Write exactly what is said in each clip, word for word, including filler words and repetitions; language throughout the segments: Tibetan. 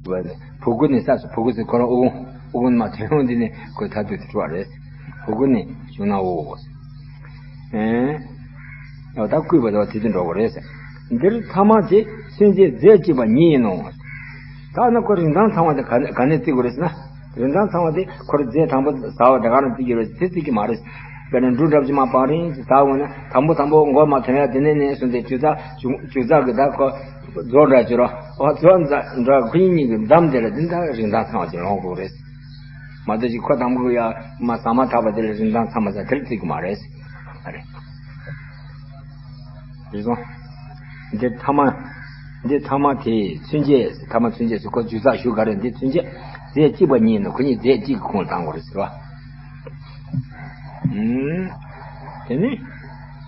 བ་ནི་ཕུ་གུ་ནི་ས་སུ་ཕུ་གུ་ཟེར་ཁོ་རང་ཨུ་གུ་ཨུ་གུ་ནི་མ་ཐོན་ཡོང་འདི་ནི་ཁོའི་མཐར་ཐུག་ཏུ་འགྲོ་བ་རེད། ཕུ་གུ་ནི་བྱུང་ནའོ། ཨེ། ཡང་ད་བསྐུལ་བ་དང་དེ་དེ་འགྲོ་དགོས་རེད་ཟེར། འདིར་ཐ་མ་དེ་མཚོན་བྱེད་རྫས་གཅིག་པ་ཉིད་ཡིན་ནོ། ད་ནི་ཁོ་རིན་ཐང་ཚང་བ་དེ་ག་ནས་ག་ནས་བརྩི་དགོས་རེད་ཟེར་ན། རིན་ཐང་ཚང་བ་དེ་ཁོ་རང་རྫས་དང་པོ་ཟ་བ་དེ་ག་རང་བརྩི་རྒྱུ་རེད་དེ་བརྩི་རྒྱུ་མ་རེད། དཔེར་ན་འབྲུ་འདྲ་པོ་ཅིག་མར་སྤང་རིང་ཟ་འོང་ན་དང་པོ་དང་པོ་མགོ་མ་ཐོན་ཡ་དེ་ནས་ནས་བཟུང་སྟེ་ཅུང་ཙག་ཅུང་ཙག་གི་ད་ཁོ་རྫོགས་འདྲ་བྱེད་རོགས། ཨོ་རྫོགས་འདྲ་ཁོ་གཉིས་གཉིས་ཀྱི་འདམ་དེ་ལ་དེ་འདྲ་རིན་ཐང་ཚང་བ་ཅིག་ལོངས་དགོས་རེད། མ་གཏོགས་ཅིག་ཁོ་དང་པོ་ཡ་མ་ཟ་མ་ཐག་པ་དེ་ལ་རིན་ཐང་ཚང་མ་ཟ་དེར་བརྩི་དགོས་མ་རེད། ཨ་རེད། རེད་སོང་། འདི་ཐ་མ། འདི་ཐ་མ་དེ་མཚོན་བྱེད་ཟེར། ཐ་མ་མཚོན་བྱེད་ཟེར་ཁོ་ཅུང་ཙག་ཞུ་ག་རེ། འདི་མཚོན་བྱེད་རྫས་གཅིག་པ་ཉིད་ནི་ཁོ་གཉིས་རྫས་གཅིག་གི་ཁོངས་བཏང་དགོས་རེད་ཟེར་བ། ཨུམ། དེ་ནི་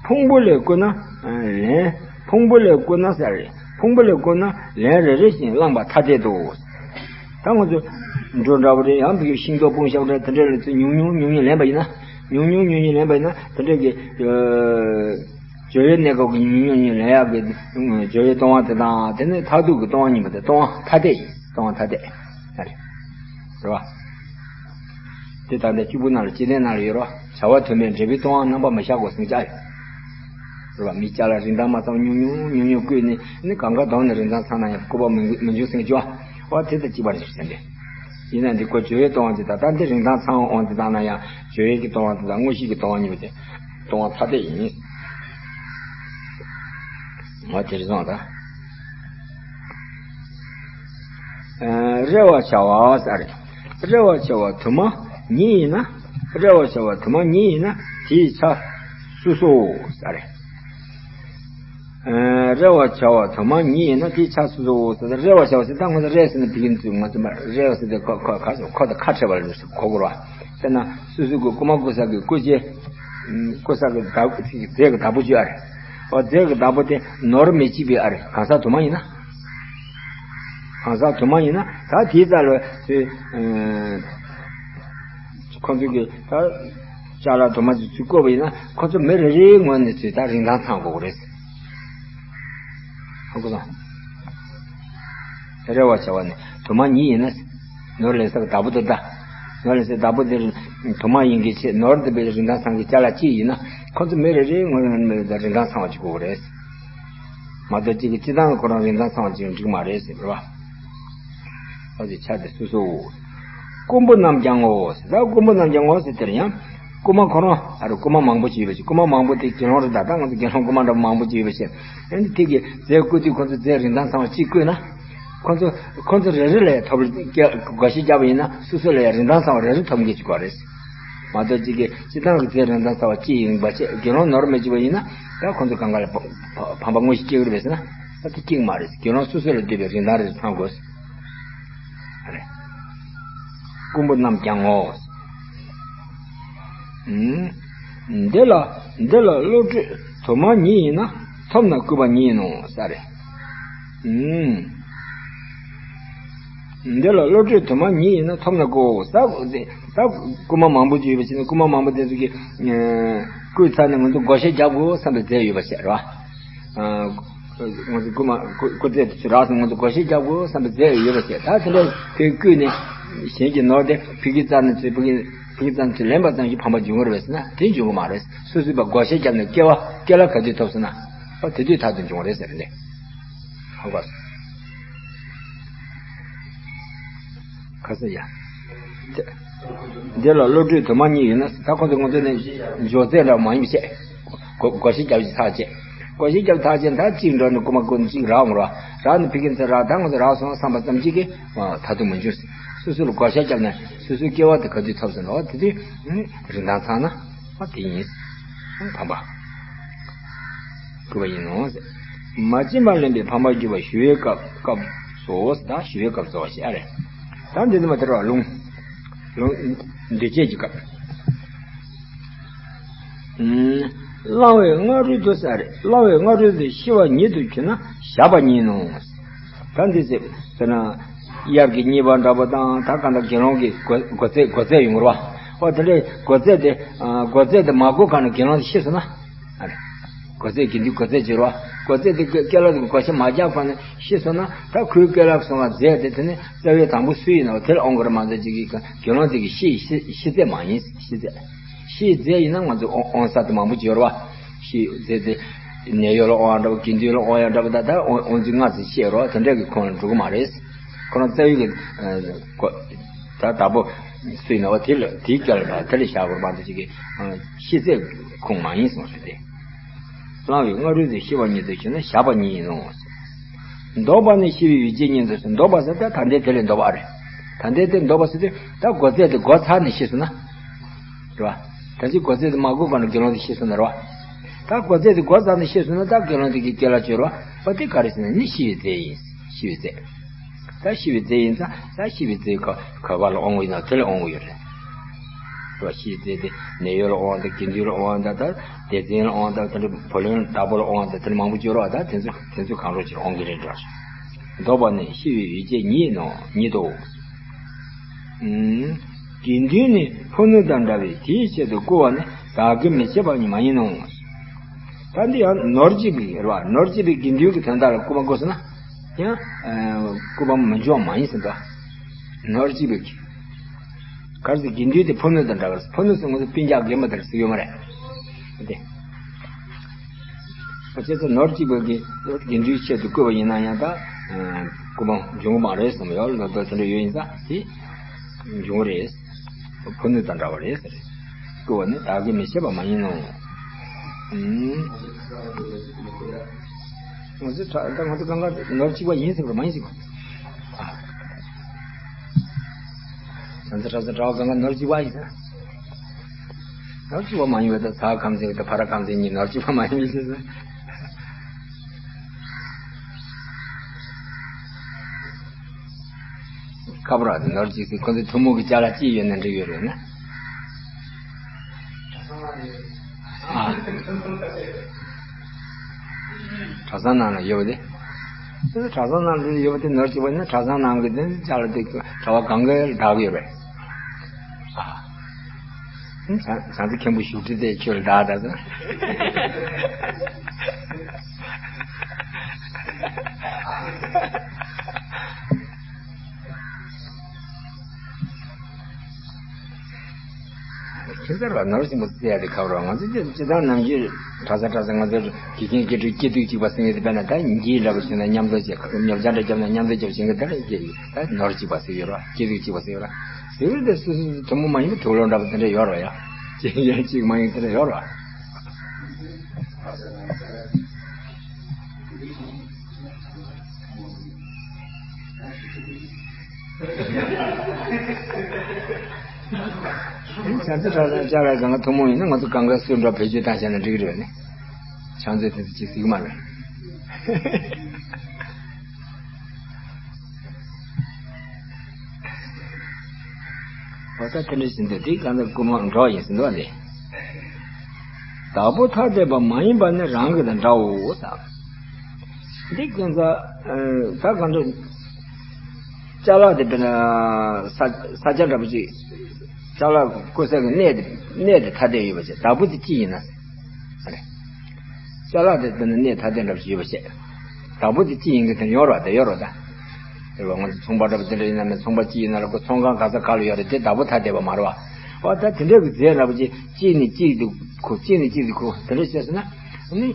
ཕུང་པོ་ལས་བཀོད་ན་ལན། ཕུང་པོ་ལས་བཀོད་ན་ཟེར་རེད། ཕུང་པོ་ལས་བཀོད་ན་ལན་རེ་རེ་བཞིན་བླངས་པ་ཐ་དད་དོ། ད་ང་ཚོ་འགྲོ་འདྲ་བོ་རེད། ཡང་བི་ཤིང་ཏོག་སྤུངས་ཤོག་འདྲ་དེ་འདྲ་ལ་ཚོས་ཉུང་ཉུང་ཉུང་ཉུང་ལེན་པ་ཡིན་ན། ཉུང་ཉུང་ཉུང་ཉུང་ལེན་པ་ཡིན་ན་དེ་འདྲ་གི་སྦྱོར་བའི་གནས་སྐབས་ཀྱི་ཉུང་ཉུང་ཉུང་ཉུང་ལེན་ཡག་གི་སྦྱོར་བའི་ལྟུང་བ་དེ་དང་དེ་ནི་མཐར་ཐུག་གི་ལྟུང་བ་གཉིས་པ་དེ་ལྟུང་བ་ཐ་དད་ཡིན། ལྟུང་བ་ཐ་དད། ཨ་རེད། རེད་བ། དེ་ད་ལྟ་གཅིག་པུ་ནང་ལ་སྤྱི་ལེན་ནང་ལ་ཡོད་རོ། བྱ་བ་དོན་མེད་འབྲས་བུའི་ལྟུང་བ་རྣམ་པར་མི་བཞག་གོ་ཟེར་ཅག་ཡོད། རེད་བ། མི་ཅག་ལ་རིན་ཐང་མ་ཚང་ཉུང་ཉུང་ཉུང་ཉུང་བརྐོས་ནས་ནི་གང་ག་གདོང་ནས་རིན་ཐང་ཚང་ན་ཡང་བརྐོ་བ་མི་མི་འབྱུང་ཟེར་ཅོ། བ་དེ་ལྟ་གཅིག་པ་རེད་ཟེར་འདི། ཡིན་ན་འདི་ཁོ་སྦྱོར་བའི་ལྟུང་བ་འདི་ད་ལྟ་འདི་རིན་ཐང་ཚང་བ་འོང་དེ་དང་ན་ཡང་སྦྱོར་བའི་གི་ལྟུང་བ་འདི་དང་དངོས་གཞི་གི་ལྟུང་བ་གཉིས་པོ་དེ་ལྟུང་བ་ཐ་དད་ཡིན། ང་དེར་སོང་ད། རེ་བར་བྱ་བ་ཟེར་རེད། རེ་བར་བྱ་བ་དུ་མ་ཉིད་ཡིན་ན། རེ་བར་བྱ་བ་དུ་མ་ཉིད་ཡིན་ན་དེའི་ཆ་སོ་སོའོ་ཟེར་རེད། རེ་བར་བྱ་བ་དུ་མ་ཉིད་ཡིན་ན་དེའི་ཆ་སོ་སོའོ་ཟེར། རེ་བར་བྱ་བ་ཟེར་ད་ང་ཚོ་རེ་ཟེར་ན་ཕ་གི་ཚོས་ང་ཚོ་མ་རེ་བ་ཟེར་ཏེ་ཁོ་ཁོ་ཁ་ཁོ་དང་ཁ་བྲལ་བ་ལ་གོ་དགོས་ར། དཔེར་ན་སོ་སོ་གི་རྐུ་མ་རྐུ་ས་གི་རྐུ་རྗེས། རྐུ་ས་གི་བདག་རྫས་ཀྱི་བདག་པོ་བརྗོད་ཨ་རེད། འོ་རྫས་ཀྱི་བདག་པོ་དེ་ནོར་མི་བྱེད་པའི་ཨ་རེད། གང་ཟག་དུ་མ་ཡིན་ན། གང་ཟག་དུ་མ་ཡིན་ན་ད་དེའི་རྩ་ལ་ཚོས། ཁོང་ཚོས་ཀྱི་ད་ཅ་ལག་དུ་མ་ཚོས་ཚུར་བརྐོས་པ་ཡིན་ན་ཁོང་ཚོ་མི་རེ་རེའི་ངོས་ནས་ཚོས་ད་རིན་ཐང་ཚང་དགོས་ཀྱི་རེད། ཧ་གོ་སོང་། རེ་བར་བྱ་བ་ནི་དུ་མ་ཉིད་ཡིན་ན། ནོར་ལེན་ས་གི་བདག་པོ་དེ་ད། ནོར་ལེན་སའི་བདག་པོ་དེ་དུ་མ་ཡིན་གྱི་ཆེད་ནོར་དེ་བས་རིན་ཐང་ཚང་གི་ཅ་ལག་ཅིག་ཡིན་ན་ཁོ་ཚོ་མི་རེ་རེའི་ངོས་ནས་རིན་ཐང་ཚང་བ་ཅིག་དགོས་རེད། མ་གཏོགས་གཅིག་གིས་སྤྱི་བཏང་ཁོ་རང་རིན་ཐང་ཚང་བ་ཅིག་འགྲིག་མ་རེད་ཟེར་བ། ཨོ་དེ་ཆ་དེ་སོ་སོའོ། རྐུན་པོ་རྣམས་ཀྱང་ངོ་ཟེར། ད་རྐུན་པོ་རྣམས་ཀྱང་ངོ་ཟེར་དེར་ཡང་། རྐུན་མ་ཁོ་རང་ཨ་རུ་རྐུན་མ་མང་པོ་ཅིག་ཡོད་པ་ཅིག་རྐུན་མ་མང་པོ་དེ་དགེ་སློང་རེད། ད་ལྟ་ང་ཚོ་དགེ་སློང་རྐུན་མ་འདྲ་པོ་མང་པོ་ཅིག་ཡོད་པ་ཞིག་ཨ་ནི་དེ་གི་རྫས་རྐུ་དུས་ཁོ་ཚོ་རྫས་རིན་ཐང་ཚང་བ་ཅིག་བརྐུས་ན། ཁོ་ཚོ་ཁོ་ཚོ་རེ་རེ་ལ་ཡང་ཐོབ་བགོ་བཤའ་བརྒྱབ་པ་ཡིན་ན་སོ་སོ་ལ་ཡང་རིན་ཐང་ཚང་བ་རེ་རེ་ཐོབ་མཁན་ཅིག་དགོས་རེད། མ་གཏོགས་གཅིག་གིས་སྤྱི་བཏང་གི་རྫས་རིན་ཐང་ཚང་བ་ཅིག་ཡིན་པ་བྱས་དགེ་སློང་ནོར་མི་བྱེད་པ་ཡིན་ན་ད་ཁོ་ཚོ་གང་ག་ལ་ཕ་ཕ་ཕམ་པ་དངོས་གཞི་སྐྱེ་གི་རེད་པས་ཟེར་ན་ད་དེ་སྐྱེ་གི་མ་རེད། དགེ་སློང་སོ་སོ་ལ་ལྟོས་པའི་རིན་ཐང་རེ་རེ་ཚང་དགོས། རེད། རྐུན་པོ་རྣམས་ཀྱང་ངོ་། ཨུམ། འདི་ལ་འདི་ལ་བློ་གྲོས་དུ་མ་ཉིད་ཡིན་ན་ཐོབ་ན་བརྐུས་པ་ཉིད་ཡིན་ནོ་ས་རེད། ཨུམ། འདི་ལ་བློ་གྲོས་དུ་མ་ཉིད་ཡིན་ན་ཐོབ་ན་བརྐུའོ་ས་གོ་ཟེ་ད་རྐུན་མ་མང་པོ་ཅིག་ཡོད་པ་ཕྱིན་ན་རྐུན་མ་མང་པོ་དེ་ཚོ་གིས་བརྐུས་ཚར་ནས་ང་ཚོ་བགོ་བཤའ་རྒྱབ་དགོས་བསམ་པའི་རྫས་ཡོད་པ་བཤད་རོ། ང་ཚོ་རྐུ་མ་རྐུ་རྐུ་རྫས་དེ་ཚོ་རག་སོང་ང་ཚོ་བགོ་བཤའ་རྒྱག་དགོས་བསམ་པའི་རྫས་ཡོད་པ་བྱས། ད་དེ་འདྲ་དེ་བརྐུས་ནས་གཞན་གྱི་ནོར་དེ་ཕ་གི་རྩ་ནས་ཚུར་ཕ་གི་ཕ་གི་རྩ་ནས་ཚུར་ལེན་པ་ཙམ་ཞིག་ཕམ་པ་འབྱུང་གི་རེད་པས་ཟེར་ན་དེ་འབྱུང་གི་མ་རེད། སོ་སོས་པ་བགོ་བཤའ་བརྒྱབ་ནས་སྐྱེ་བ་སྐྱེ་ལ་ག་དུས་ཐོབ་ཟེར་ན་ཨ་དེ་དུས་ཐག་ཏུ་འབྱུང་བ་རེད་ཟེར་ནས་ཧ་གོ། ཁ་སང་ཡ། དེ་འདི་ལ་བློ་གྲོས་དུ་མ་གཉིས་ཡོད་ན་ད་ཁོ་ཚོ་ང་ཚོ་ནས་འཇོག་རྫས་འདྲ་མ་ཡིན་པ་བྱས། བགོ་བགོ་བཤའ་རྒྱབ་ཀྱི་ཐག་བཅད། བགོ་བཤའ་རྒྱབ་ཐག་བཅད་ད་གཅིག་འགྲོ་ནས་རྐུ་མ་རྐུ་ནས་གཅིག་རག་འོང་ར། རག་ནས་ཕ་གི་ཚོ་རག་ད་ང་ཚོ་རག་སོང་བསམ་པ་ཙམ་གཅིག་གིས་ད་དུང་མི་འཇུ། སོ་སོ་ལ་བགོ་བཤའ་རྒྱབ་ནས་སོ་སོའི་སྐྱེ་བ་དེ་ག་དུས་ཐོབ་ཟིན་རོ་དེ་དུས་རིན་ཐང་ཚང་ན་ཨ་དེ་ཡིན། ཕམ་པ། བརྐུས་པ་ཡིན་ནོ། མ་བྱིན་པར་ལེན་པའི་ཕམ་པར་གྱུར་པ་ཞུ་བའི་སྐབས་སྐབས་སོ་ད་ཞུ་བའི་སྐབས་སོ་ཞེས་ཨ་རེ། ད་འདི་ནི་མ་དེར་བ་ལུང་། ལུང་། འདུས་བྱས་ཀྱི་སྐབས། བླང་བའི་སྔ་རོལ་དུ་ས་རེ་བླང་བའི་སྔ་རོལ་དུ་ཤི་བ་ཉིད་དུ་གྱུར་ན་བཞག་པ་ཉིད་ནོ། ད་འདི་ཚེ་ཟེར་ན། དབྱར་གྱི་གཉིད་པ་འདྲ་པོ་དང་ད་གང་ལྟར་དགེ་སློང་གི་དགོས་དགོས་ཚད་དགོས་ཚད་ཡོང་གི་རེད་བ། ཨོ་དེ་འདྲའི་དགོས་ཚད་དེ་དགོས་ཚད་དེ་མ་བགོས་གང་ན་དགེ་སློང་དེ་ཤི་སོང་ན། ཨ་རེ། དགོས་ཚད་དགེ་འདུན་དགོས་ཚད་བྱེད་རོགས། དགོས་ཚད་དེ་སྐད་ལ་དགོས་ཤེས་མ་རྒྱག་པ་ནས་ཤི་སོང་ན། ད་ཁོའི་སྐད་ལ་སོང་བ་རྫས་དེ་དེ་ནི་རྩ་བའི་དང་པོ་སུ་ཡིན་ནོ་དེ་ལ་དབང་དགོས་རེད་མ་གཏོགས་ཅིག་གི་དགེ་སློང་དེ་གི་ཤི་ཤི་ཤི་ཚད་མ་ཡིན། ཤི་ཚད། ཤི་རྫས་ཡིན་ན་ང་ཚོ་དབང་དབང་ས་དེ་མང་པོ་ཅིག་ཡོད་རེད་བ། ཤི་རྫས་དེ་ནད་གཡོག་ལ་དབང་འདྲ་བ། དགེ་འདུན་ལ་དབང་ཡ་འདྲ་བ། ད་ད་དབང་དབང་ཚུལ་ལྔ་ཙམ་བཤད་རོགས། དེ་འདྲ་གི་ཁོངས་ལ་འགྲོ་གི་མ་རེད། ཁོ་རང་རྩ་བའི་གི་ཨ་གོ་ད་བདག་པོ་སུ་ཡིན་ནོ་དེ་ལ་དེའི་སྐད་ལ་དེ་ལ་བཞག་དགོས་རེད་མ་གཏོགས་ཅིག་གི་ཨ་ཤི་ཚད་ཁོངས་མ་ཡིན་གསུངས་རེད་དེ། བླང་བའི་སྔ་རོལ་དུ་ཤི་བ་ཉིད་དུ་ཞུ་ན་བཞག་པ་ཉིད་ཡིན་ནོ། ལྡོག་པ་ནི་ཤི་བའི་ཡུལ་ཅན་ཉིད་དུ་ཟེར། ལྡོག་པ་ཟེར་ད་ད་ལྟའི་དེ་ལས་ལྡོག་པ་རེད། ད་ལྟའི་དེ་ལྡོག་པ་ཟེར་དུས་ད་དགོས་ཚད་དེ་འགོ་ཚར་ནས་ཤི་སོང་ན། རེད་བ། ད་ཅི་དགོས་ཚད་དེ་མ་འགོས་གོང་ལ་དགེ་སློང་དེ་ཤི་སོང་ན་རེད་བ། ད་དགོས་ཚད་དེ་འགོ་ཚར་ནས་ཤི་སོང་ན་ད་དགེ་སློང་དེ་གི་སྐད་ལ་བཅོལ་བ། འོ་དེ་ག་རེ་ཟེར་ན་ནི་ཤི་བའི་རྫས་ཡིན། ཤི་བའི་རྫས། ད་ཤི་བའི་རྫས་ཡིན་ཙང་ད་ཤི་བའི་རྫས་ག་ག་བ་ལ་དབང་གི་ཡིན་ན་དེ་ལ་དབང་གི་ཡོད་རེད། རེད་བ། ཤི་བའི་རྫས་དེ་ནད་གཡོག་ལ་དབང་དང་། དགེ་འདུན་ལ་དབང་དང་། ད་སྡེ་ཚན་ལ་དབང་དང་། དེ་འདྲ་བུ་ལོན་བདག་པོ་ལ་དབང་དང་། དེ་འདྲ་མང་པོ་ཅིག་ཡོད་རེད་བ། ད་དེ་ཚོ་དེ་ཚོ་གང་རུང་ཅིག་ལ་དབང་གི་རེད་འགྲོ། ལྡོག་པ་ནི་ཤི་བའི་ཡུལ་ཅན་ཉིད་ནོ། ཉིད་དོ། ཨུམ། དགེ་འདུན་ནི་ཕུ་ནུ་དང་འདྲ་བས་དེའི་ཆེད་དུ་བསྐུལ་བ་ནི་བདག་གིར་མི་བྱེད་པ་ཉིད་མ་ཡིན་ནོ། ད་འདི་ཡང་ནོར་གཅིག་པའི་རེད་བ། ནོར་གཅིག་པའི་དགེ་འདུན་གྱི་དོན་དག་ལ་སྐུར་པ་བསྐུར་སོང་ན། ཡང་ཨ་སྐུར་པ་མི་འབྱུང་བ་མ་ཡིན་ཟེར་འདུག་ནོར་གཅིག་པའི་གི། ག་རེ་ཟེར། དགེ་འདུན་དེ་ཕུ་ནུ་དང་འདྲ་བར། ཕུ་ནུ་ཟེར་ང་ཚོ་སྤུན་ཀྱག་རྒན་པ་དེར་ཟེར་ཡོད་མ་རེད་དེ། ཁྱེད་ཚོ་ནོར་གཅིག་པ་གི་དགེ་འདུན་ཆེད་དུ་བསྐུལ་བ་ཡིན་ན་ཡང་ད་སྐུ་འབངས་འབྱུང་གི་མ་རེད་བསམ་ཡོད། ལོ་ཏོག་དེ་འདྲ་ཡོད་ཡིན་ཙང་དེ་འབྱུང་གི་རེད། ཕུ་ནུ་དང་འདྲ་བ་རེད་ཟེར། བསྐུལ་བ་ནི་བདག་གིར་མི་བྱེད་པ་མ་ཡིན་ནོ། ཨུམ། ང་ཚོ་གྲྭ་ད་ང་ཚོ་གང་ག་ནོར་གཅིག་པ་ཡིན་ཟེར་བ་མ་ཡིན་ཟེར་གོ། ང་ཚོ་གྲྭ་ཚོ་གྲྭ་བ་གང་ག་ནོར་གཅིག་པ་ཡིན་ཟེར། ནོར་གཅིག་པ་མ་ཡིན་པ་ད་ཚ་ཁམས་ཚན་གྱི་ད་ཕ་ར་ཁམས་ཚན་གཉིས་ནོར་གཅིག་པ་མ་ཡིན་པའི་ཕྱིར། ཁ་པར་ནོར་གཅིག་ཟེར། ཁོ་ཚོའི་ཐུན་མོང་གི་ཅ་ལག་ཅི་ཡོད་ན་འགྲིག་ཡོད་རེད་ན། ཨ། གྲྭ་ཚང་ནང་ལ་ཡོད་པ་དེ། དེ་གྲྭ་ཚང་ནང་ལ་ཡོད་པ་དེ་ནོར་གཅིག་པ་ནི་གྲྭ་ཚང་ནང་གི་དེ་ཅ་ལག་དེ་གྲྭ་བ་གང་ག་ལ་བདག་གི་ཡོད་པས། ཨ། བྱང་ཆུབ་མཁན་པོ་བཞུགས་ཁྲི་དེ་ཁྱོད་ལ་བདག་ད་ཟེར། ཁྱེད་ཚོ་ལ་ནོར་ཆེན་པོ་བརྩི་ཡ་དེ་ཁ་བར་ང་ཚོ་སྤྱི་བཏང་ནམ་རྒྱུན་གྲྭ་ས་གྲྭ་ས་ང་ཚོ་དགེ་རྒན་དགེ་ཕྲུག་སྐྱིད་སྡུག་གཅིག་པ་ཟེར་མཁན་དེ། དཔེར་ན་ད་འགྱིག་འདྲ་པོ་བྱུང་ན་མཉམ་དུ་བྱེད། ཉོ་ཆ་འདྲ་བརྒྱབ་ན་མཉམ་དུ་བརྒྱབ་བྱེད་མཁན་དེ་ལ་ད་ནོར་གཅིག་པ་ཟེར་ཡོད་ར། སྐྱིད་སྡུག་གཅིག་པ་ཟེར་ཡོད་ར། ཟེར་བ་དེ་སོ་སོ་སོ་ཐུན་མོང་མ་ཡིན་པའི་དུག་ལོག་འདྲ་པོ་དེ་འདྲ་ཡོད་ར་ཡ། གཅིག་ཡན་གཅིག་མ་ཡིན་དེ་འདྲ་ཡོད་ར། བྱང་ཆུབ་གྲྭ་ཚང་ཅ་ལག་གང་ག་ཐུན་མོང་ཡིན་ན་ང་ཚོ་གང་ག་སུ་འགྲོ་བེད་སྤྱོད་བཏང་བྱས་ན་འགྲིག་གི་རེད་ནི། བྱང་ཆུབ་དེ་ཚོ་ཅིག་ཟིག་མ་རེད། འོ་ད་དེ་འདྲ་ཟིན་འདུག་དེ་གང་ལྟར་སྐུ་མ་འགྲོ་ཡིན་ཟིན་འདུག་ཨ་ནི། བདག་པོ་ཐ་དད་པ་མ་ཡིན་པ་ནི་རང་གི་དང་འདྲའོ་ཟེར། འདི་ཀུན་ས་ད་གང་འདྲ། ཅ་ལག་དེ་དཔེར་ན་ས་ས་ཆ་འདྲ་པོ་ཅིག་ཅ་ལག་བཀོལ་ས་གི་གནས་དེ་གནས་དེ་ཐ་དད་ཡོད་པ་བྱས། བདག་པོ་དེ་གཅིག་ཡིན་ན། ཨ་རེ། ཅ་ལག་དེ་དཔེར་ན་གནས་ཐ་དད་འདྲ་པོ་ཅིག་ཡོད་པ་བྱས། བདག་པོ་དེ་གཅིག་ཡིན་གྱི་དོན་ཡོད་རེད་བ། དེ་ཡོད་རེད་བ་ད། དེ་བ་ང་ཚོ་ཚོང་པ་འདྲ་པོ་དེ་འདྲ་ཡིན་ན་མིན། ཚོང་པ་གཅིག་ཡིན་ན་ར་ཁོ་ཚོང་ཁང་ག་ས་ག་ལ་ཡོད་རེད། དེ་བདག་པོ་ཐ་དད་པ་མ་རེད་བ། འོ་ད་དེ་འདྲ་གི་རྫས་འདྲ་པོ་ཅིག་གཅིག་ནས་གཅིག་ཏུ་ཁུར། གཅིག་ནས་གཅིག་ཏུ་ཁུར། དེ་འདྲ་བྱས་སོང་ན་ནི་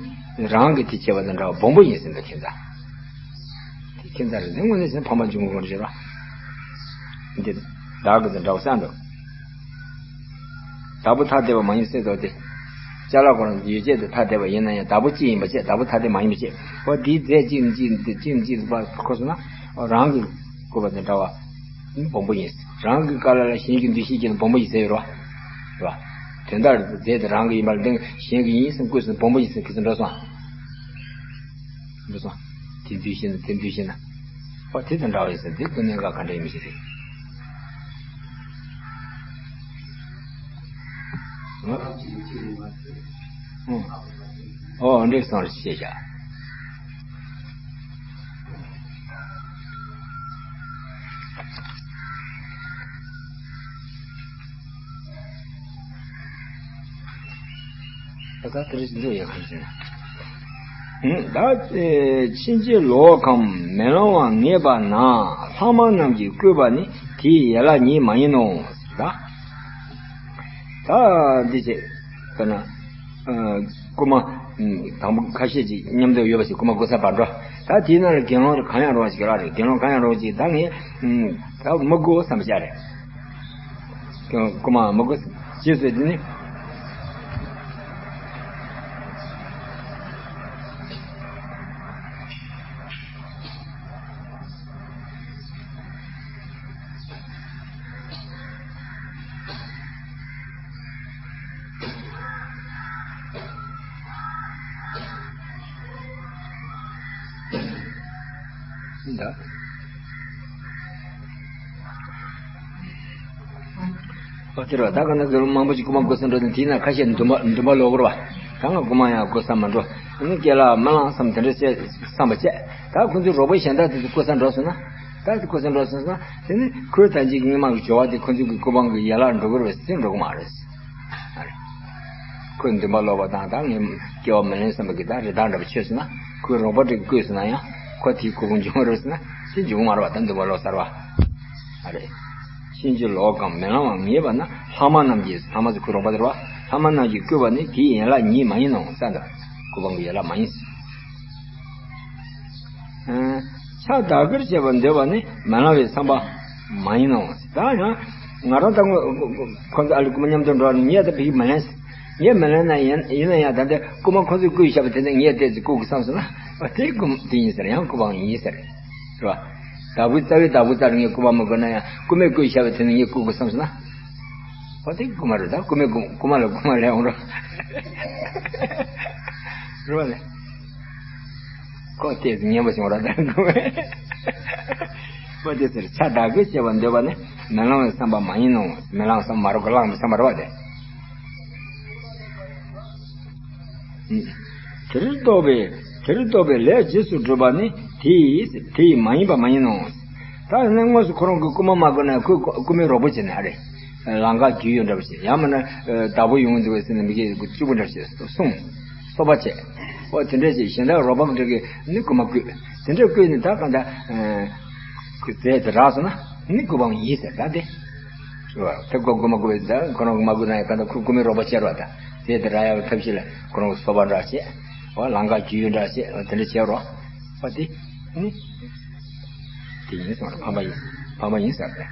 རང་གི་དེ་བྱས་པ་དང་འདྲ་བ་སྦོམ་པོ་ཡིན་ཟེར་འདུག་ཁྱད་མཚར། དེ་ཁྱད་མཚར་རེད། དེ་དངོས་གནས་བྱས་ན་ཕ་མ་འབྱུང་པོ་རེད་བ། འདི་བདག་གི་དང་འདྲ་བ་བསམ་འགྲོ། བདག་པོ་ཐ་དད་པ་མ་ཡིན་ཟེར་དོ་དེ། ཅ་ལག་ཁོ་རང་ཡོད་བྱས་དེ་ཐ་དད་པ་ཡིན་ན་ཡང་བདག་པོ་གཅིག་ཡིན་པ་བྱས། བདག་པོ་ཐ་དད་མ་ཡིན་པ་བྱས། འོ་དེའི་རྫས་གཅིག་ནས་གཅིག་གཅིག་ནས་གཅིག་ཏུ་ཁུར་སོང་ན། འོ་རང་གི་བཀོལ་བ་དང་འདྲ་བ། སྦོམ་པོ་ཡིན། རང་གི་བཀའ་ལ་ལ་གཞན་གྱི་འདུ་ཤེས་ཀྱིས་སྦོམ་པོ་ཡིན་ཟེར་ཡོད་རེད་བ། རེད་བ། དོན་དག་རྫས་དེ་རང་གི་ཡིན་པ་ལ་བརྟེན་གཞན་གྱི་ཡིན་ཟེར་བཀོད་ཟིན་སྦོམ་པོ་ཡིན་ཟེར་ཁྱེད་ཚོ་འགྲོ་སོང་། འགྲོ་སོང་། དེ་འདུས་ཤེས་ན་དེ་འདུས་ཤེས་ན། ཨོ་དེ་དང་འདྲ་བ་ཡིན་ཟེར་འདི་ཀུན་གནད་འགག་ག་འདྲ་ཡིན་མི་ཤེས་ཟེར། ཨོ་འདྲས་སོང་རེད་ཤེས་བྱ། ད་ལྟ་དེ་རིང་འདི་ཡག་པོ་ཞིག་ད་ཕྱིན་ཅི་ལོག་གམ་མི་སློང་བར་ངེས་པ་ན། ལྷག་མ་རྣམས་ཀྱིས་བསྐུལ་བ་ནི་དེའི་ཡན་ལག་ཉིད་མ་ཡིན་ནོ། ད་ད་འདི་བྱས་ད་ན། རྐུ་མ་དང་པོ་ཁ་ཤས་ཅིག་མཉམ་དུ་ཡོད་པ་ཞིག་རྐུ་མ་རྐུ་ས་བར་འགྲོ། ད་དེའི་ནང་ལ་དགེ་སློང་གང་ཡང་རུང་བ་ཞིག་ག་ལ་རེད། དགེ་སློང་གང་ཡང་རུང་བ་ཅིག་ད་ངས་ད་མི་རྐུ་བསམ་པ་བྱས་རེད། རྐུ་མ་མི་རྐུ་རྗེས་སུ་དེ་ནི། འདི། ཨོ་དེ་རེད་བ། ད་ག་ན་དགེ་སློང་མང་པོ་ཅིག་རྐུ་མ་རྐུ་ས་འགྲོ་དུས་དེའི་ནང་ཁ་ཤས་འདུན་པ་འདུན་པ་ལོག་གི་རེད་བ། ད་ང་རྐུ་མ་ཡང་རྐུ་ས་མ་འགྲོ། ཨ་ནི་རྐུ་མ་མ་བླངས་བསམ་དེ་འདྲ་བྱས་བསམ་པ་བྱས། ད་ཁོ་ཚོའི་རོགས་པ་གཞན་དག་དེ་ཚོ་རྐུ་ས་འགྲོ་སོང་ན། ད་དེ་རྐུ་ས་འགྲོ་སོང་ན་དེ་ནི་ཁོའི་ད་ཅིག་སྔོན་མ་གི་སྦྱོར་བ་དེ་ཁོ་ཚོའི་གི་རྐུ་འབུམ་གི་ཡན་ལག་འགྲོ་གི་རེད་བ། ཟེར་འགྲོ་གི་མ་རེད། ཨ་རེད། ཁོས་འདུན་པ་ལོག་པ་དང་ད་ངས་སྐྱེ་བ་མི་ལེན་བསམ་པ་གི་ད་རི་དྭགས་འདྲ་པོ་ཆོད་སོང་ན། ཁོའི་རོགས་པ་འདྲ་གི་བརྐུས་སོང་ན་ཡང་ཁོ་དེའི་རྐུ་འབུམ་འབྱུང་གི་རེད་ཟེར་ན་དེ་འབྱུང་གི་མ་རེད་བ། ད་འདུན་པ་ལོག་ཚར་བ། ཨ་རེད། ཕྱིན་ཅི་ལོག་གམ་མི་སློང་བར་ངེས་པ་ན། ལྷག་མ་རྣམས་ཀྱིས། ལྷག་མ་ཟེར་ཁོའི་རོགས་པ་དེ་རེད་བ། ལྷག་མ་རྣམས་ཀྱིས་བསྐུལ་བ་ནི་དེའི་ཡན་ལག་ཉིད་མ་ཡིན་ནོ། ས་འདི་རྐུ་འབུམ་གི་ཡན་ལག་མ་ཡིན། ཆགས་སྡང་གིར་བྱེད་པར་འདོད་པ་ནི་མི་སློང་བའི་བསམ་པ་མ་ཡིན་ནོ། ད་ཡང་ང་རང་ད་ཁོ་ཁོ་ཚོ་ཨ་ལི་རྐུ་མ་མཉམ་དུ་འགྲོ་ནས་ངས་ད་ཕ་གི་མི་ལེན། ངས་མི་ལེན་ན་ཡིན་ཡིན་ན་ཡང་ད་ལྟ་རྐུ་མ་ཁོ་ཚོས་བརྐུས་བཞག་པ་དེ་ནས་ངས་བལྟས་ཚེ་རྐུ་དགོས་བསམ་སོང་ན། འོ་དེ་རྐུ་དེ་ཡིན་ཟེར། ཡང་རྐུ་འབུམ་ཡིན་ཟེར། རེད་བ། བདག་པོའི་རྩ་བའི་བདག་པོ་རྩ་ལ་ངས་རྐུ་འབུམ་མི་དགོས་ན་ཡང་རྐུ་མས་བརྐུས་བཞག་པ་དེ་ནས་ངས་རྐུ་དགོས་བསམ་སོང་ན། འོ་དེ་རྐུ་མ་རེད། ད་རྐུ་མས་རྐུ་རྐུ་མ་ལ་རྐུ་མ་ལས་འོང་རོགས། རེད་བ་ལས། ཁོ་ལྟས་སུ་ངན་པ་བྱུང་ར་དང་ཁོ། ཁོ་དེ་ཚོར་ཆགས་སྡང་གིས་བྱེད་པར་འདོད་པ་ནི་མི་སློང་བའི་བསམ་པ་མ་ཡིན་ནོ། མི་སློང་བསམ་མ་རུང་གི་བླངས་པའི་བསམ་པ་རེད་བ་དེ། དེར་གཏོགས་པའི་དེར་གཏོགས་པའི་ལས་རྗེས་སུ་སྒྲུབ་པ་ནི་དེ་ཡིས་དེ་ཡིས་མ་ཡིན་པ་མ་ཡིན་ནོ། ད་ནི་དངོས་སུ་ཁོ་རང་གི་རྐུ་མ་མ་རྐུ་ན་ཁོས་རྐུ་མའི་རོགས་པ་བྱས་ན་རེད། ལམ་ཁ་བརྒྱུད་ཡོད་འདྲ་པོ་བྱས། ཡང་མིན་ན་བདག་པོ་ཡོང་འདུག་པས་ཟེར་ནས་མི་སྐད་གཅིག་པུ་འདྲ་བྱས་གསུངས། སོ་པ་བྱས། ཨོ་དེ་འདྲས་ཅིག་གཞན་དག་རོགས་པ་འདྲ་གི་ནི་རྐུ་མ་བརྐུས། དེ་འདྲས་བརྐུས་ནས་ད་གང་ལྟར་ཁོས་རྫས་དེ་རག་སོང་ན་ནི་རྐུ་འབུམ་ཡིན་ཟེར། ད་དེ་རེད་བ། དེ་ཁོ་རྐུ་མ་བརྐུས་པས་ད་ཁོ་རང་གིས་མ་བརྐུས་ན་ཡང་གང་ལྟར་ཁོས་རྐུ་མའི་རོགས་པ་བྱས་རོགས། ད་རྫས་དེ་རག་ཡག་གི་ཐབས་ཤེས་ལ་ཁོ་རང་གིས་སོ་པ་འདྲ་བྱས། ཨོ་ལམ་ཁ་བརྒྱུད་ཡོད་འདྲ་བྱས། ཨོ་དེ་འདྲ་བྱས་རོགས། ཨོ་དེ་ནི། དེ་ཡིན་སོང་ར་ཕམ་པ་ཡིན། ཕམ་པ་ཡིན་ཟེར་ཏེ།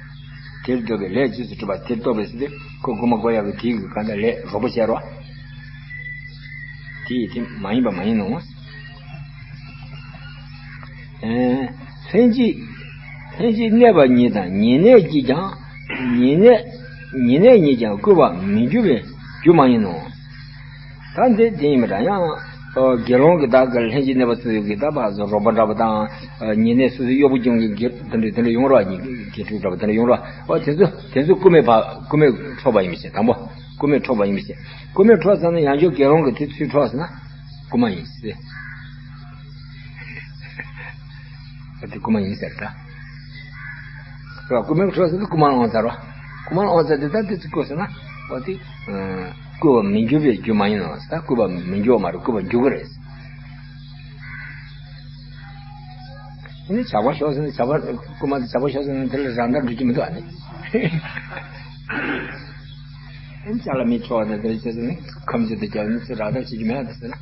དེར་གཏོགས་པའི་ལས་རྗེས་སུ་སྒྲུབ་པ། དེར་གཏོགས་པའི་ཟེར་ཏེ་ཁོ་རྐུ་མ་རྐུ་ཡག་གི་དེའི་གི་གང་ལྟར་ལས་རོགས་པ་བྱས་རོགས། དེ་ཡིས་དེ་མ་ཡིན་པ་མ་ཡིན་ནོ། ལྷན་ཅིག་ལྷན་ཅིག་གནས་པ་ཉིད་དང་ཉེ་གནས་ཀྱིས་ཀྱང་ཉེ་གནས་ཉེ་གནས་ཉིད་ཀྱང་བརྐུ་བར་མི་འགྱུར་བའི་རྒྱུ་མ་ཡིན་ནོ། ད་འདི་དེ་ཡིན་མི་འདྲ་ཡང་། དགེ་སློང་གི་བདག་གི་ལྷན་ཅིག་གནས་པ་སུ་ཡོད་ཀྱི་ད་བ་སོ་རོགས་པ་འདྲ་པོ་དང་། ཉེ་གནས་སུ་སུ་གཡོག་པོ་སྐྱོང་གི་དེ་འདྲ་དེ་འདྲ་ཡོང་རོགས། ཉིན་དགེ་ཕྲུག་འདྲ་པོ་དེ་འདྲ་ཡོང་རོགས། ཨོ་དེ་ཚོ་དེ་ཚོ་རྐུ་མས་ཕ་རྐུ་མས་འཕྲོག་པ་ཡིན་མི་ཤེས། དང་པོ་རྐུ་མས་འཕྲོག་པ་ཡིན་མི་ཤེས། རྐུ་མས་འཕྲོག་ཚར་ན་ཡང་བསྐྱར་དགེ་སློང་གི་དེ་ཚུར་འཕྲོག་ཟེར་ན་རྐུ་མ་ཡིན་ཟེར། ཨ་དེ་རྐུ་མ་ཡིན་ཟེར་ད། རེད་བ། རྐུ་མའི་འཕྲོག་ཟེར་དུས་རྐུ་མ་ལ་འོང་ཚར་བ། རྐུ་མ་ལ་འོང་ཚར་དེ་ད་དེ་ཚོ་རྐུ་ཟེར་ན། འོ་དེ། རྐུ་བར་མི་འགྱུར་བའི་རྒྱུ་མ་ཡིན་ནོ། ད་རྐུ་བར་མི་འགྱུར་བ་མ་རེད། རྐུ་བར་འགྱུར་གི་རེད། ཨ་ནི་ཇག་པ་ཤོག་ཟེར་ན་ཇག་པ་རྐུ་མ་དེ་ཇག་པ་ཤོག་ཟེར་ན་དེ་ལ་རང་དགར་འགྲོ་རྒྱུ་མི་འདུག་ཨ་ནི། ཨ་ནི་ཅ་ལག་མི་འཕྲོག་པ་དང་དེ་བྱས་ཟེར་ན་ཁམས་ཅན་དུ་རྒྱབ་ནས་ཚུར་རང་དགར་བྱེད་རྒྱུ་མེད་ཨ་དེ་ཟེར་ན།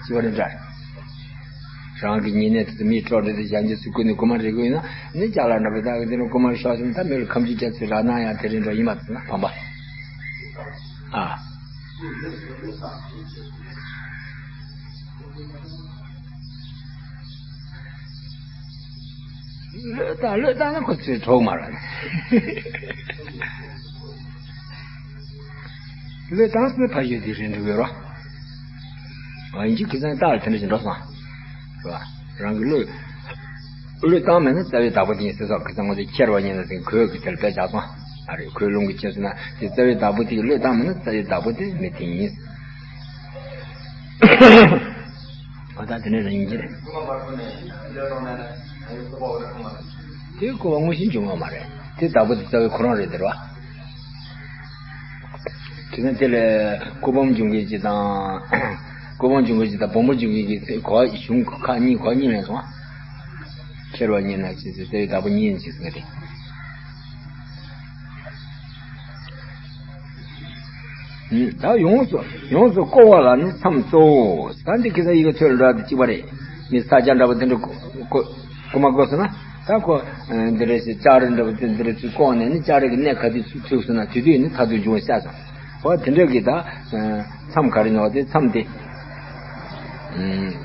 ཅི་བ་རེད་འདྲ། རང་གི་ཉེ་གནས་དེ་ཚོ་མིའི་སྲོག་རེད་དེ་གཞན་གྱིས་ཚུར་རྐུ་ནས་རྐུ་མ་རེད་གི་ཡིན་ན་ནི་ཅ་ལག་འདྲ་པོ་ད་གི་དེ་ནས་རྐུ་མ་ཤོག་ཟེར་ན་ད་མི་ལ་ཁམས་ཀྱི་རྒྱ་ཚུལ་རག་ན་ཡང་དེ་རིང་འགྲོ་ཡིན་མ་ཚོད་ན་ཕམ་པ། ཨ། བློས་བཏང་བློས་བཏང་ན་ཁོ་ཚོས་གྲོགས་མ་རེད། བློས་བཏང་ཟེར་ན་ཕ་ཡུལ་དེ་རེད་འགྲོ་གི་རོ། ཨ་ཡིན་གྱི་ཁུ་སང་རྟགས་ལ་དེ་འདྲ་ཞིག་འགྲོ་སོང་། རེད་བ། རང་གི་བློས། བློས་བཏང་མེད་ན་རྩ་བའི་བདག་པོ་དེ་ཡིན་ཟེར་སོགས་ཁུ་སང་ངོ་དེ་ཁྱེར་བ་ཉིད་ན་ཟིན་གོས་ཀྱི་དེར་དཔེ་བཞག་སོང་། ཨ་རེ་ཁོའི་ལུང་གི་ཁྱེར་སོང་ན་དེ་རྩ་བའི་བདག་པོ་དེ་གི་བློས་བཏང་མེད་ན་རྩ་བའི་བདག་པོ་དེ་མི་དེ་ཡིན། ཨ་ད་དེ་འདྲ་རང་ཡིན་གྱི་རེད། དེའི་རྐུ་བ་དངོས་གཞི་འབྱུང་བ་མ་རེད། དེ་བདག་པོ་དེ་རྩ་བའི་ཁོ་རང་རེད་དེ་རེད་བ། དེ་ནས་དེ་ལས་རྐུ་འབུམ་འབྱུང་མཁན་ཅིག་དང་། ཀུན་སྤངས་འབྱུང་གི་ཅིག་དང་སྦོམ་པོ་འབྱུང་གི་གི་གོ་གཞུང་ཁག་གཉིས་གོ་གཉིས་ལེན་སོང་། ཁྱེར་བ་གཉིས་ན་ཅི་ཟེར་དེ་བདག་པོ་གཉིས་ཅི་ཟེར་ཏེ། ད་ཡོངས་སུ་ཡོངས་སུ་བསྐོར་བ་ལ་ནི་མཚམས་གཙོ་བོ། ད་འདི་ཁེ་ས་ཡི་གེ་ཐོད་ལ་འདྲ་དེ་གཅིག་པ་རེད། མི་ས་ཆ་འདྲ་པོ་དེ་འདྲ་བསྐོར་བསྐོར་མ་བསྐོར་སོང་ན། ད་ཁོ་འདི་རེད་ཟེར་ལྕགས་རི་འདྲ་པོ་དེ་འདི་རེད་ཚུར་བསྐོར་ནས་ནི་ལྕགས་རི་གི་གནས་ག་དུས་ཚུགས་སོང་ན་དེ་དུས་ནི་མཐར་ཐུག་འབྱུང་བ་ཤ་ཚ། འོ་དེ་འདྲ་གི་ད་མཚམས་ག་རེ་ནོ་དེ་མཚམས་དེ།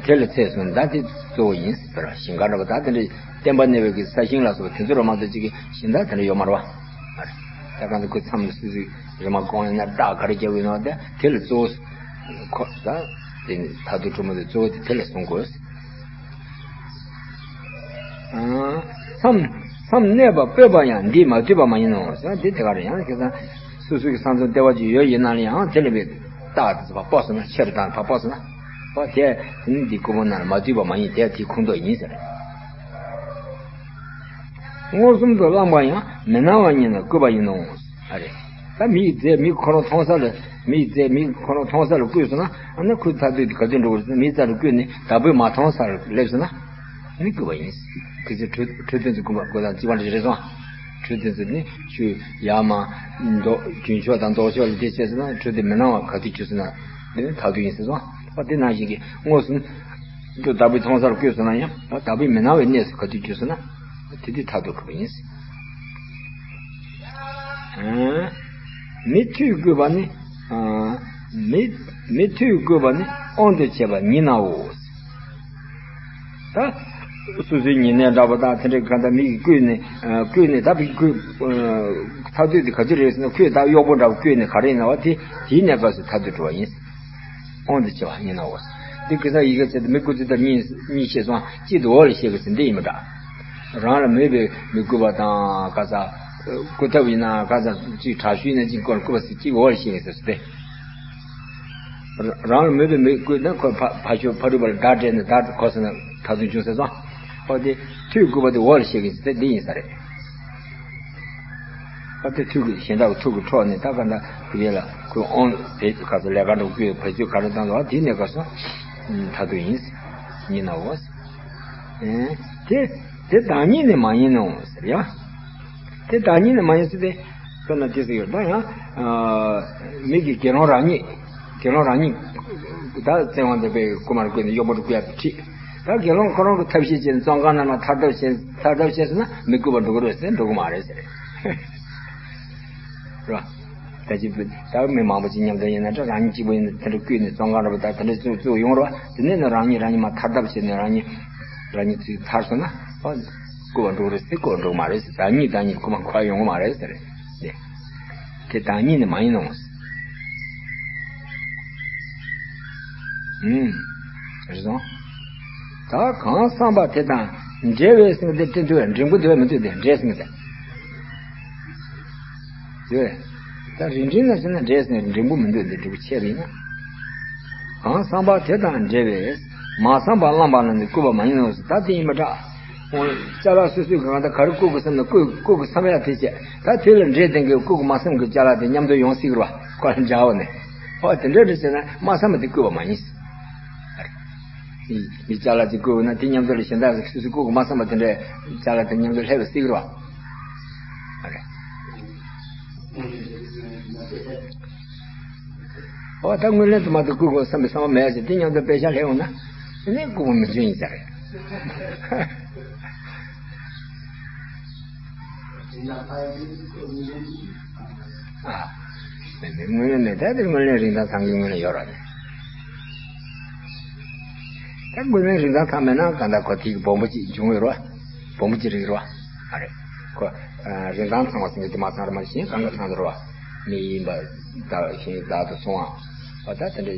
དེ་ལ་ཚད་སོང་ད་དེ་གཙོ་བོ་ཡིན་ཟེར་བ་ཞིང་ཁ་འདྲ་པོ་ད་དེ་འདྲ་བསྟན་པ་གནས་པའི་གི་ས་ཞིང་ལ་སོགས་པ་དེ་ཚོ་ར་མ་གཏོགས་ཅིག་གི་གཞན་དག་དེ་འདྲ་ཡོད་མ་རེད་བ། ད་གང་ལྟར་ཁོས་མཚམས་སུ་སུ་རི་མ་གོང་ཡིན་ན་བདག་ག་རེ་རྒྱབ་ཡོད་ན་དེ་དེ་ལ་གཙོ་བོ་ཁོ་ད་དེ་ནི་མཐར་ཐུག་གྲུབ་མ་དེ་གཙོ་བོ་དེ་དེ་ལ་སོང་དགོས། མཚམས་མཚམས་གནས་པ་སྤོས་པ་ཡང་འདིས་མ་བསྡུས་པ་མ་ཡིན་ནོ་ཟེར་ན་འདི་དེ་ག་རེ་ཡང་ཁེ་སང་སོ་སོའི་གི་ས་མཚམས་ལྟེ་བ་ཅིག་ཡོད་ཡིན་ན་ལ་ཡང་དེ་ལ་བའི་རྟགས་དེ་ཚོ་ཕར་སྤོས་སོང་ན་ཆེ་རུ་དང་ཕར་སྤོས་སོང་ན་ཕར་དེ་ནི་འདི་ཀུན་སྤངས་ན་ལ་མ་བསྡུས་པ་མ་ཡིན་དེ་དེའི་ཁོངས་གཏོགས་ཡིན་ཟེར། མངོན་སུམ་དུ་བླངས་པ་ཡང་མི་སྣང་བ་ཉིད་ནི་བསྐུལ་བ་ཡིན་ནོ། ཨ་རེ། ད་མི་ཡི་རྫས་མི་ཁོ་རང་མཐོང་ས་ལ་མི་ཡི་རྫས་མི་ཁོ་རང་མཐོང་ས་ལ་བསྐུལ་སོང་ན་ཨ་ནི་ཁོའི་མཐར་ཐུག་དེ་ག་དུས་འགྲོ་དགོས་ཟེར་ན་མིའི་རྩ་རུ་བསྐུལ་ནས་བདག་པོས་མ་མཐོང་ས་རུ་སླེབས་སོང་ན་ནི་བསྐུལ་བ་ཡིན། ཁོ་ཚོས་འཕྲོད་འཕྲོད་བསྟེན་ཚོ་དགོངས་པ་དགོས་དང་གཅིག་པ་འདྲ་རེད་སོང་། འཕྲོད་བསྟེན་ཚོ་ནི་ཆུ་ཡར་མར་མདོ་རྒྱུན་ཕྱོགས་དང་ལྡོག་ཕྱོགས་ལ་དེ་བྱས་སོང་ན་འཕྲོད་བསྟེན་མི་སྣང་བ་ག་དུས་གྱུར་སོང་ན་དེ་ནི་མཐར་ཐུག་ཡིན་ཟེར་སོང་། ཨ་དེ་ནང་བཞིན་གྱི་མངོན་སུམ། བདག་པོའི་མཐོང་སར་བཀོད་སོང་ན་ཡང་བདག་པོའི་མི་སྣང་བའི་གནས་སུ་ག་དུས་གྱུར་སོང་ན་དེ་དུས་མཐར་ཐུག་གི་བ་ཡིན། མི་མཐུས་བསྐུལ་བ་ནི། མི་མི་མཐུས་བསྐུལ་བ་ནི་དབང་དུ་བྱས་པ་ཉིད་ནའོ། ད་སོ་སོའི་ཉེ་གནས་འདྲ་པོ་དང་དེ་འདྲའི་གང་ལྟར་མི་ཡིས་བསྐུལ་ནས་བསྐུལ་ནས་ད་བི་བསྐུལ་མཐར་ཐུག་དེ་ག་དུས་རེད་ཟེར་ན་ཁོས་ད་གཡོག་པོ་འདྲ་པོ་བསྐུལ་ནས་ག་རེ་ཡིན་ན་བ་དེ་དེའི་གནས་སྐབས་སུ་མཐར་ཐུག་འགྲོ་བ་ཡིན། དབང་དུ་བྱས་པ་ཡིན་ནའོ། འདི་གི་ས་ཡི་གེ་ཚེ་མི་བསྐུལ་ཚུལ་དང་གཉིས་གཉིས་བཤད་སོང་། གཅིག་ཏུ་འོག་ལ་བཤད་དགོས་ཟེར་འདི་ཡིན་པ་འདྲ། རང་ལ་མོས་པའི་མི་བསྐུལ་བ་དང་ག་ས་བསྐུལ་ཐབས་ཡིན་ན་ག་ས་གཅིག་དྲག་ཤུལ་ནས་གཅིག་སྐོར་བསྐུལ་བ་ཟེར་གཅིག་འོག་ལ་བཤད་ཀྱི་ཟེར་སོ་སྟེ། རང་ལ་མོས་པའི་མི་བསྐུལ་ན་ཁོ་ཕ་ཕ་ཤོ་ཕ་རུ་པ་ལ་དགྲ་སྤྲད་ནས་དགྲ་གོ་ཟེར་ན་ད་དུང་བྱུང་ཟེར་སོང་། ཨོ་དེ་མཐུས་བསྐུལ་བ་དེ་འོག་ལ་བཤད་ཀྱི་ཟེར་འདི་ཡིན་ས་རེད། ཨ་དེ་ཐུགས་ཀྱི་གཞན་དག་གི་ཐུགས་ཀྱི་འཕྲོག་ནས་ད་ག་འདྲ་ཡོད་ལ་ཁོས་ཨོང་དེ་ག་ཚོད་ལས་ཀ་འགྲོ་དགོས་བེད་སྤྱོད་ག་རེ་བཏང་འདུག་ཨ་དེ་ནས་ག་སོང་། མཐར་ཐུག་ཡིན། ཡིན་ནའོ། དེ་དེ་བདག་ཉིད་ནི་མ་ཡིན་ནོ་ཟེར་ཡ། དེ་བདག་ཉིད་ནི་མ་ཡིན་ཟེར་ཏེ། དཔེར་ན་དེ་ཟེར་ཡོད་ད་ཡང་། མི་གི་དགེ་སློང་རང་ཉིད། དགེ་སློང་རང་ཉིད། ད་བཙན་དབང་འདས་པའི་སྐུ་མར་བསྐོས་ནས་གཡོག་པོ་རུ་བསྐོས་ཡ་དེ་ཁྲིད། ད་དགེ་སློང་ཁོ་རང་གི་ཐབས་ཤེས་བྱས་ནས་བཙོན་ཁང་ནང་ལ་ཐར་ཐབས་བྱས་ཐར་ཐབས་བྱས་སོང་ན་མི་བསྐུལ་བ་འགྲོ་གི་རེད་ཟེར་འགྲོ་གི་མ་རེད་ཟེར། རེད་བ། ད་ཅི་ད་མི་མང་པོ་ཅིག་མཉམ་དུ་ཡིན་ན་ད་རང་ཉིད་གཅིག་པུ་ཡིན་ན་དེ་འདྲ་བསྐུལ་ནས་བཙོན་ཁང་ར་བ་ད་དེ་འདྲ་བཙུགས་བཙུགས་ཡོང་ར་བ་དེ་ནས་ནི་རང་ཉིད་རང་ཉིད་མ་ཐར་ཐབས་བྱས་ནས་རང་ཉིད་རང་ཉིད་ཚུར་ཐར་སོང་ན་བསྐུལ་བ་འགྲོ་གི་རེད་ཟེར་བསྐུལ་བ་འགྲོ་གི་མ་རེད་ཟེར་བདག་ཉིད་བདག་ཉིད་བསྐུལ་མ་ཁོ་ཡོང་གི་མ་རེད་ཟེར། དེ་བདག་ཉིད་ནི་མ་ཡིན་ནོ། ཨུམ། རེད་སོང་། ད་གང་བསམ་པ་དེ་དང་འབྲེལ་བའི་ཟེར་དེ་དེ་འདུག་འབྲིང་པོ་འདུག་མི་འདུག་དེ་འབྲེལ་ཟེར་དེ། ཡོད། ད་རིང་འབྲིང་ལ་ཟེར་ན་འབྲེལ་ཟེར་འབྲིང་པོ་མི་འདུག་འདི་འབྲིང་པོ་ཆེ་བ་ཡིན་ན། གང་བསམ་པ་དེ་དང་འབྲེལ་བའི་མ་བསམ་པ་བླངས་པ་ལ་ནི་བསྐུལ་བ་མ་ཡིན་ནོ་ཟེར་ད་དེ་ཡིན་པ་འདྲ། ཅ་ལག་སོ་སོའི་གང་ལྟར་ག་རེ་བསྐུར་དགོས་བསམ་ན་བསྐུར་བསྐུར་དགོས་བསམ་ཡ་དེ་བྱས་ད་དེ་ལ་འབྲེལ་ལྡན་གྱི་བསྐུར་དགོས་མ་བསམ་གྱི་ཅ་ལག་དེ་མཉམ་དུ་ཡོང་སྲིད་ཀྱི་རེད་བ་ཁོ་ལ་འདྲ་བ་ནས། ཨོ་དེ་འདྲ་རེད་ཟེར་ན་མ་བསམ་པ་དེ་བསྐུར་བ་མ་ཡིན། མི་ཅ་ལག་ཅིག་བསྐུར་བ་ན་དེ་མཉམ་དུ་ལ་གཞན་དག་གིས་སོ་སོས་བསྐུར་དགོས་མ་བསམ་པ་དེ་འདྲའི་ཅ་ལག་དེ་མཉམ་དུ་སླེབས་པ་སྲིད་ཀྱི་རེད་བ། ཨོ་ད་དངུལ་ལེན་དུ་མ་གཏོགས་བསྐུར་དགོས་བསམ་པའི་བསམ་པ་མེད་ཅེས་དེ་མཉམ་དུ་པེ་ཤག་ལྷེབ་འོང་ན་དེ་ནས་བསྐུར་བ་མི་འཇོན་ཡིན་ས་རེད། ཨ། མེད་མེད་དངུལ་ལེན་མེད་ད་དེ་དངུལ་ལེན་རིན་ཐང་ཚང་གི་དངུལ་ལེན་ཡོད་ར་ནས། ད་དངུལ་ལེན་རིན་ཐང་ཚང་མེད་ན་གང་ལྟར་གོ་ཐིག་སྦོམ་པོ་ཅིག་འབྱུང་ཡོད་ར། སྦོམ་པོ་ཅིག་རིག་ར། ཨ་རེད། ཁོ། རིན་ཐང་ཚང་བ་ཟེར་ནས་དེ་མ་ཚང་ར་མ་གཞན་གང་ག་ཚང་ཟེར་བ། མི་ཡིན་པ་བདག་གཞན་བདག་ཏུ་སོང་བ། ཨ་ད་དེ་འདྲའི།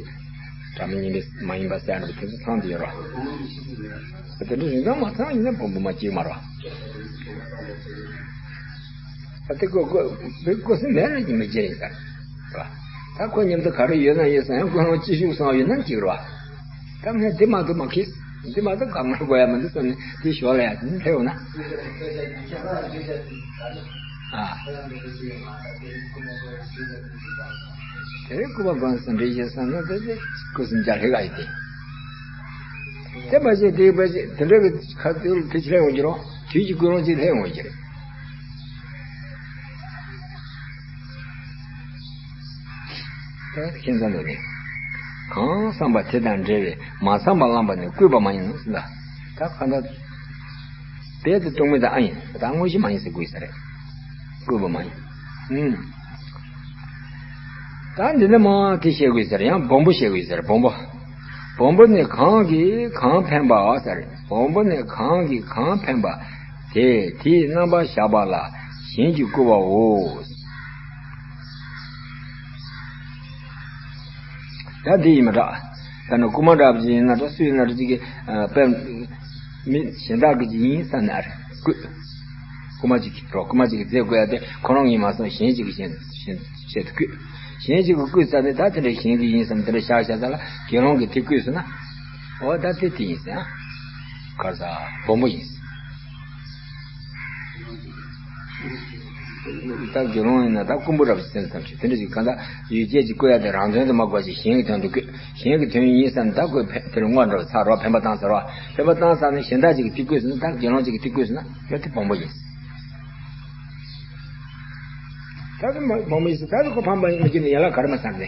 དྲ་མི་ཉིད་མི་མ་ཡིན་པ་ཟེར་ཡ་འདྲ་པོ་དེ་ཚོ་ཚང་དུ་ཡོད་ར། ཨ་དེ་འདྲའི་རིན་ཐང་མ་ཚང་ཡིན་ན་སྦོམ་པོ་མ་སྐྱེས་མ་ར། ཨ་དེ་ཀོ་ཀོ་བེ་ཀོ་སི་མེད་ན་ཀྱི་མི་སྐྱེ་རིན་ཟེར། ར། ད་ཁོ་མཉམ་དུ་ག་རེ་ཡོད་ན་ཡོད་ས་ཡང་ཀོ་ལོང་ཅི་ཤུགས་སོང་ཡོད་ན་ཀྱི་ར། ད་ངས་འདི་མ་གཏོགས་མ་ཁེས། འདི་མ་གཏོགས་གང་མ་དགོས་ཡ་མི་འདུག་བསམ་ནས་དེ་ཞོར་ལ་ཡ་དེ་སླེབས་ན། ཨ། དེ་རིང་སྐུ་པར་གང་ཟིན་འདྲེ་ཞེས་བསམ་ན་དེ་དེ་སྐུ་སུམ་བརྒྱ་ལྷེ་ག་ཡི་དེ། དེ་མ་བྱས་དེ་མ་བྱས་དེ་འདྲ་གི་ཁ་དེ་ལ་དེ་ཅི་ལྷེ་འོང་གི་རོ། དུས་ཀྱི་ཀུན་སློང་ཅིག་ལྷེ་འོང་གི་རེད། ད་ཁྱེད་ཚོ་འདུག་ནས། གང་བསམ་པ་དེ་དང་འབྲེལ་བའི་མ་བསམ་པ་བླངས་པ་ནི་བསྐུལ་བ་མ་ཡིན་ནོ་ཟེར་ད། ད་གང་ལྟར། རྦད་དེ་སྟོང་མིན་དང་ཨ་ཡིན། ད་དངོས་གཞི་མ་ཡིན་ཟེར་དགོས་ས་རེད། བསྐུལ་བ་མ་ཡིན། ཨུམ། ད་འདི་ནི་མ་དེ་བཤད་དགོས་ཟེར། ཡང་སྦོམ་པོ་བཤད་དགོས་ཟེར། སྦོམ་པོ། སྦོམ་པོ་ནི་གང་གིས་གང་ཕན་པ་ཟེར། སྦོམ་པོ་ནི་གང་གིས་གང་ཕན་པ། དེ་དེའི་རྣམ་པ་བཞག་པ་ལ་གཞན་གྱིས་བསྐུལ་བའོ། ད་འདི་ཡིན་མ་འདྲ། ད་ནི་རྐུ་མ་འདྲ་བ་ཅིག་ཡིན་ན་འདྲ། སུ་ཡིན་ན་འདྲ་ཅིག་གིས་ཨ་དཔེ་མི་གཞན་དག་གི་ཅིག་ཡིན་བསམ་ན་ཨ་རེ་བསྐུལ། རྐུ་མ་ཅིག་གིས་རོ། རྐུ་མ་ཅིག་གིས་རྫས་བརྐུ་ཡ་དེ་ཁོ་རང་ཡིན་མ་སོང་། གཞན་ཅིག་གིས་གཞན་གཞན་ཆེད་དུ་བསྐུལ། གཞན་ཅིག་གིས་བསྐུལ་ཚར་ནས་ད་དེ་འདྲ་གཞན་གྱི་ཡིན་བསམ་དེ་འདྲ་བཞག་བཞག་ཚར་ལ་དགེ་སློང་གིས་དེ་བསྐུལ་སོང་ན། འོ་ད་དེ་དེ་ཡིན་ཟེར། ཨ་གར་ས་སྦོམ་པོ་ཡིན། ད་དགེ་སློང་ཡིན་ན་ད་རྐུན་པོ་འདྲ་བ་ཞིག་སེམས་ཙམ་ཞིག་དེ་འདྲ་ཞིག་གང་ལྟར་ཡུལ་ཅན་ཅིག་བསྐུལ་ཡ་དེ་རང་དོན་དུ་མ་བསྐུལ་ཞིག་གཞན་གྱི་དོན་དུ་བསྐུལ། གཞན་གྱི་དོན་ཡིན་བསམ་ད་བསྐུལ་ཕན་དེར་བསྔོ་འདྲ་བ་ཚར་རོ། ཕན་པ་བཏང་ཚར་རོ། ཕན་པ་བཏང་ཚར་ནས་གཞན་དག་ཅིག་གིས་དེ་བསྐུལ་སོང་ན། ད་དགེ་སློང་ཅིག་གིས་དེ་བསྐུལ་སོང་ན་ཡ་དེ་སྦོམ་པོ་ཡིན། ད་དེ་མ་སྦོམ་པོ་ཡིན་ཟེར། ད་དེ་ཁོ་ཕན་པ་ཡིན་མི་གྱུར་ནས་ཡན་ལག་ག་རེ་མ་ཚང་ནས།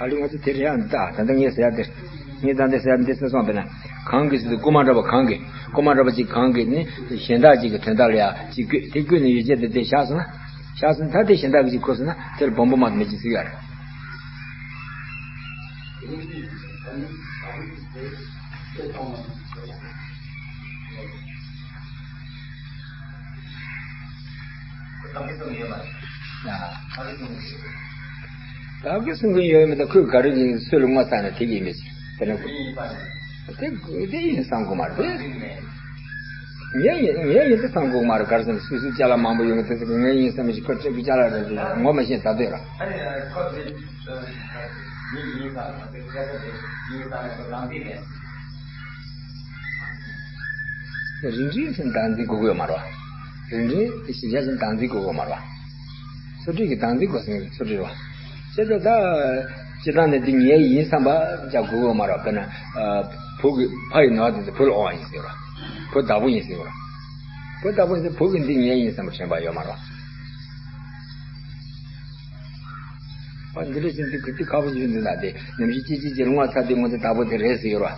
ཨ་ལི་ང་ཚོ་དེ་རེད་ཨ། ད་ད་ལྟ་ངས་ཟེར་ཡ་དེ། ངས་ད་ལྟ་ཟེར་ཡ་འདི་ཟེར་སོང་བས་ན། གང་གིས་ཟེར་དུས་རྐུ་མ་འདྲ་བ་གང་གིས། རྐུ་མ་འདྲ་བ་ཅིག་གང་གིས་ནི་གཞན་དག་ཅིག་གི་དོན་དག་ལ་ཡ་ཅིག་བསྐུལ། དེ་བསྐུལ་ནས་ཡུལ་ཅན་དེ་དེ་བཞག་སོང་ན། བཞག་སོང་ན་ད་དེ་གཞན་དག་གིས་ཅིག་ཁུར་སོང་ན་དེར་སྦོམ་པོ་མ་མི་ཅིག་ཟེར་ཡ་རེད། བདག་གིས་གསུང་གི་ཡོད་མེད་དང་ཁོས་ག་རེ་ཡིན་སུ་ལ་ངོ་ཚ་ན་དེ་གི་མི་ཚེ་དེ་ནི་དེ་དེ་ཡིན་བསམ་གི་མ་རེད། ངས་ཡིན་ངས་ཡིན་དུ་བསམ་གི་མ་རེད། ག་རེ་ཟེར་ན་སུ་སུའི་ཅ་ལག་མང་པོ་ཡོད་མེད་དེ་ཚོ་ངས་ཡིན་བསམ་ཞིག་ཁོ་ཁྲིད་གི་ཅ་ལག་རེད་ངོ་མ་ཤེས་ད་དེ་ར། རིན་ཆེན་ཚན་བདག་འཛིན་དགོས་ཀྱི་ཡོད་མ་རེད་བ། རིན་ཆེན་དེ་ཞིབ་ཆ་ཅན་བདག་འཛིན་དགོས་ཀྱི་ཡོད་མ་རེད་བ། ཚུལ་ཁྲིམས་ཀྱི་བདག་འཛིན་དགོས་ཟེར་ཚུལ་ཁྲིམས་རེད་བ། བྱས་ཙང་ད། སྤྱིར་བཏང་ནས་འདི་ངའི་ཡིན་བསམ་པ་ཅག་དགོས་ཀྱི་ཡོད་མ་རེད་བ། དཔེར་ན། བུ་གི་ཕ་ཡི་ནོར་དེ་ཚོ་བུ་ལ་དབང་བ་ཡིན་ཟེར་བ། བུ་བདག་པོ་ཡིན་ཟེར་བ། བུ་བདག་པོ་ཡིན་ཟེར་བུ་གི་འདི་ངའི་ཡིན་བསམ་པ་དྲན་པ་ཡོད་མ་རེད་བ། ཨ་འདི་འདྲ་ཞིག་འདི་གི་འདི་ཁ་བོ་ཞིག་འདི་ན་དེ་ནམ་ཞིག་ཅི་ཅི་ཅི་ལ་ངོ་ཚ་དེ་ངོ་ཚ་བདག་པོ་དེ་རེད་ཟེར་ཡོད་ར།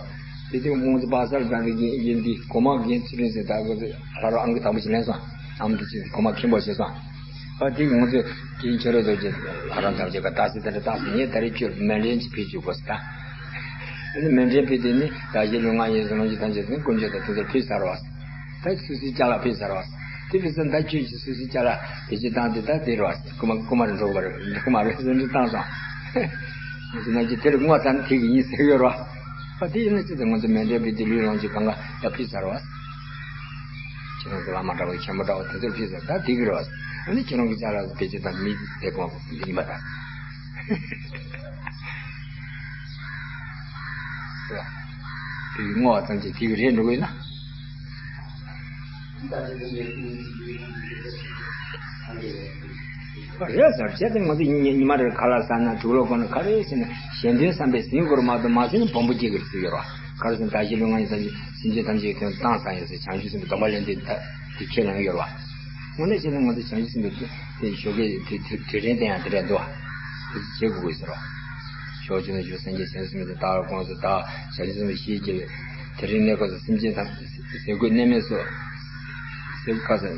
དེ་དུས་ངོ་ཚ་བག་ཚ་ལ་ད་དེ་ཡིན་ཡིན་འདི་གོ་མ་རྒན་ཚུལ་ཁྲིམས་ཟེར་ད་གོ་ཚེ་ལྷ་རབ་ཨང་གི་དང་པོ་ཞིག་ལེན་སོང་། ཨམ་དེ་ཅི་གོ་མ་མཁན་པོ་བྱས་སོང་། ཨ་དེ་ངོ་ཚ་རྒན་ཁྱོད་རེད་དོ་ཅི་ལྷ་རབ་ཐམས་ཅད་ཀ་ད་སི་ད་རེ་ད་སི་ངས་ད་རེ་ཁྱོད་མཎྜལ་ཅིག་ཕུལ་བཅུག་གོ་ཟེར་ད། ཨ་ནི་མཎྜལ་ཕུལ་དེ་ནི་བདག་གཞན་ལུས་ངག་ཡིད་གསུམ་ལོངས་སྤྱོད་ཐམས་ཅད་ནི་དཀོན་མཆོག་དང་དེ་ཚོར་ཕུལ་ཚར་བ། ད་སུ་སུའི་ཅ་ལག་ཕུལ་ཚར་བ། དེ་ཕུལ་ཚར་ད་ཁྱོད་ཀྱིས་སུ་སུའི་ཅ་ལག་བེད་སྤྱོད་བཏང་དེ་ད་དེ་རེད་བ། རྐུ་མ་རྐུ་མ་རེད་འགྲོ་གི་མ་རེད་འགྲོ་གི་མ་རེད་ཟེར་འདྲི་བཏང་སོང་། ཟེར་ན་ཅི་དེར་ངོ་ཚ་ནི་དེ་གི་ཡིན་ཟེར་གི་རེད་བ། ཨ་དེ་ཡིན་ན་ཅི་ཟེར་ང་ཚོ་མཎྜལ་ཕུལ་དེ་ལུས་ལོངས་སྤྱོད་གང་ག་ཡ་ཕུལ་ཚར་བ། ཁྱེད་རང་ཚོ་བླ་མ་འདྲ་བ་ཆེན་པོ་འདྲ་བ་དེ་ཚོར་ཕུལ་ཚར་ད་དེ་གི་རེད་བ། ཨ་ནི་ཁྱེད་རང་གི་ཅ་ལག་བེད་སྤྱོད་བཏང་མི་དེ་གོང་དེ་ཡིན་པ་དང་། དེ་བསྔོ་བ་ཙམ་གྱིས་དེ་གི་རེད་འགྲོ་གི་ཡིན་ན། རེད་ཟེར་བྱས་ཏེ་ང་ཚོ་ཉི་ཉི་མ་རེར་ཁ་ལག་ཟ་ན་དུག་ལོག་གོན་ན་ག་རེ་བྱས་ན་གཞན་དོན་བསམ་པས་ཟིན་དགོས་རེད་མ་གཏོགས་མ་ཟིན་ན་སྦོམ་པོ་སྐྱེ་གི་རེད་ཟེར་ཡོད་རེད་བ། ག་རེ་ཟེར་ན་བདག་གཞན་ལུས་ངག་ཡིད་གསུམ་གྱི་སེམས་ཅན་ཐམས་ཅད་ཀྱི་དོན་བཏང་ཚར་ཡོད་ཟེར་བྱང་ཆུབ་སེམས་དཔའི་སྡོམ་པ་ལེན་དེ་ད་དེ་ཁས་ལེན་ཡོད་རེད་བ། དངོས་གནས་བྱས་ན་ང་ཚོ་བྱང་ཆུབ་སེམས་དཔའི་དེ་ཞོགས་ཀས་དེ་དེ་དྲན་དེ་ཡང་དེ་འདྲ་འདུག་བ། དེ་ཚོ་བྱེད་དགོས་དགོས་ཟེར་རོ། ཞོགས་ཆུ་ན་ཞོགས་སེམས་ཅན་བྱང་སེམས་དེ་བདག་ལ་དགོངས་སུ་གདགས་བྱང་ཆུབ་སེམས་དཔའི་ཞེས་བགྱི་བས་དེ་རིང་གནས་སྐབས་སུ་སེམས་ཅན་དང་ཟས་གོས་གནས་མལ་སོགས་ཟས་གོས་ཁ་ཟས་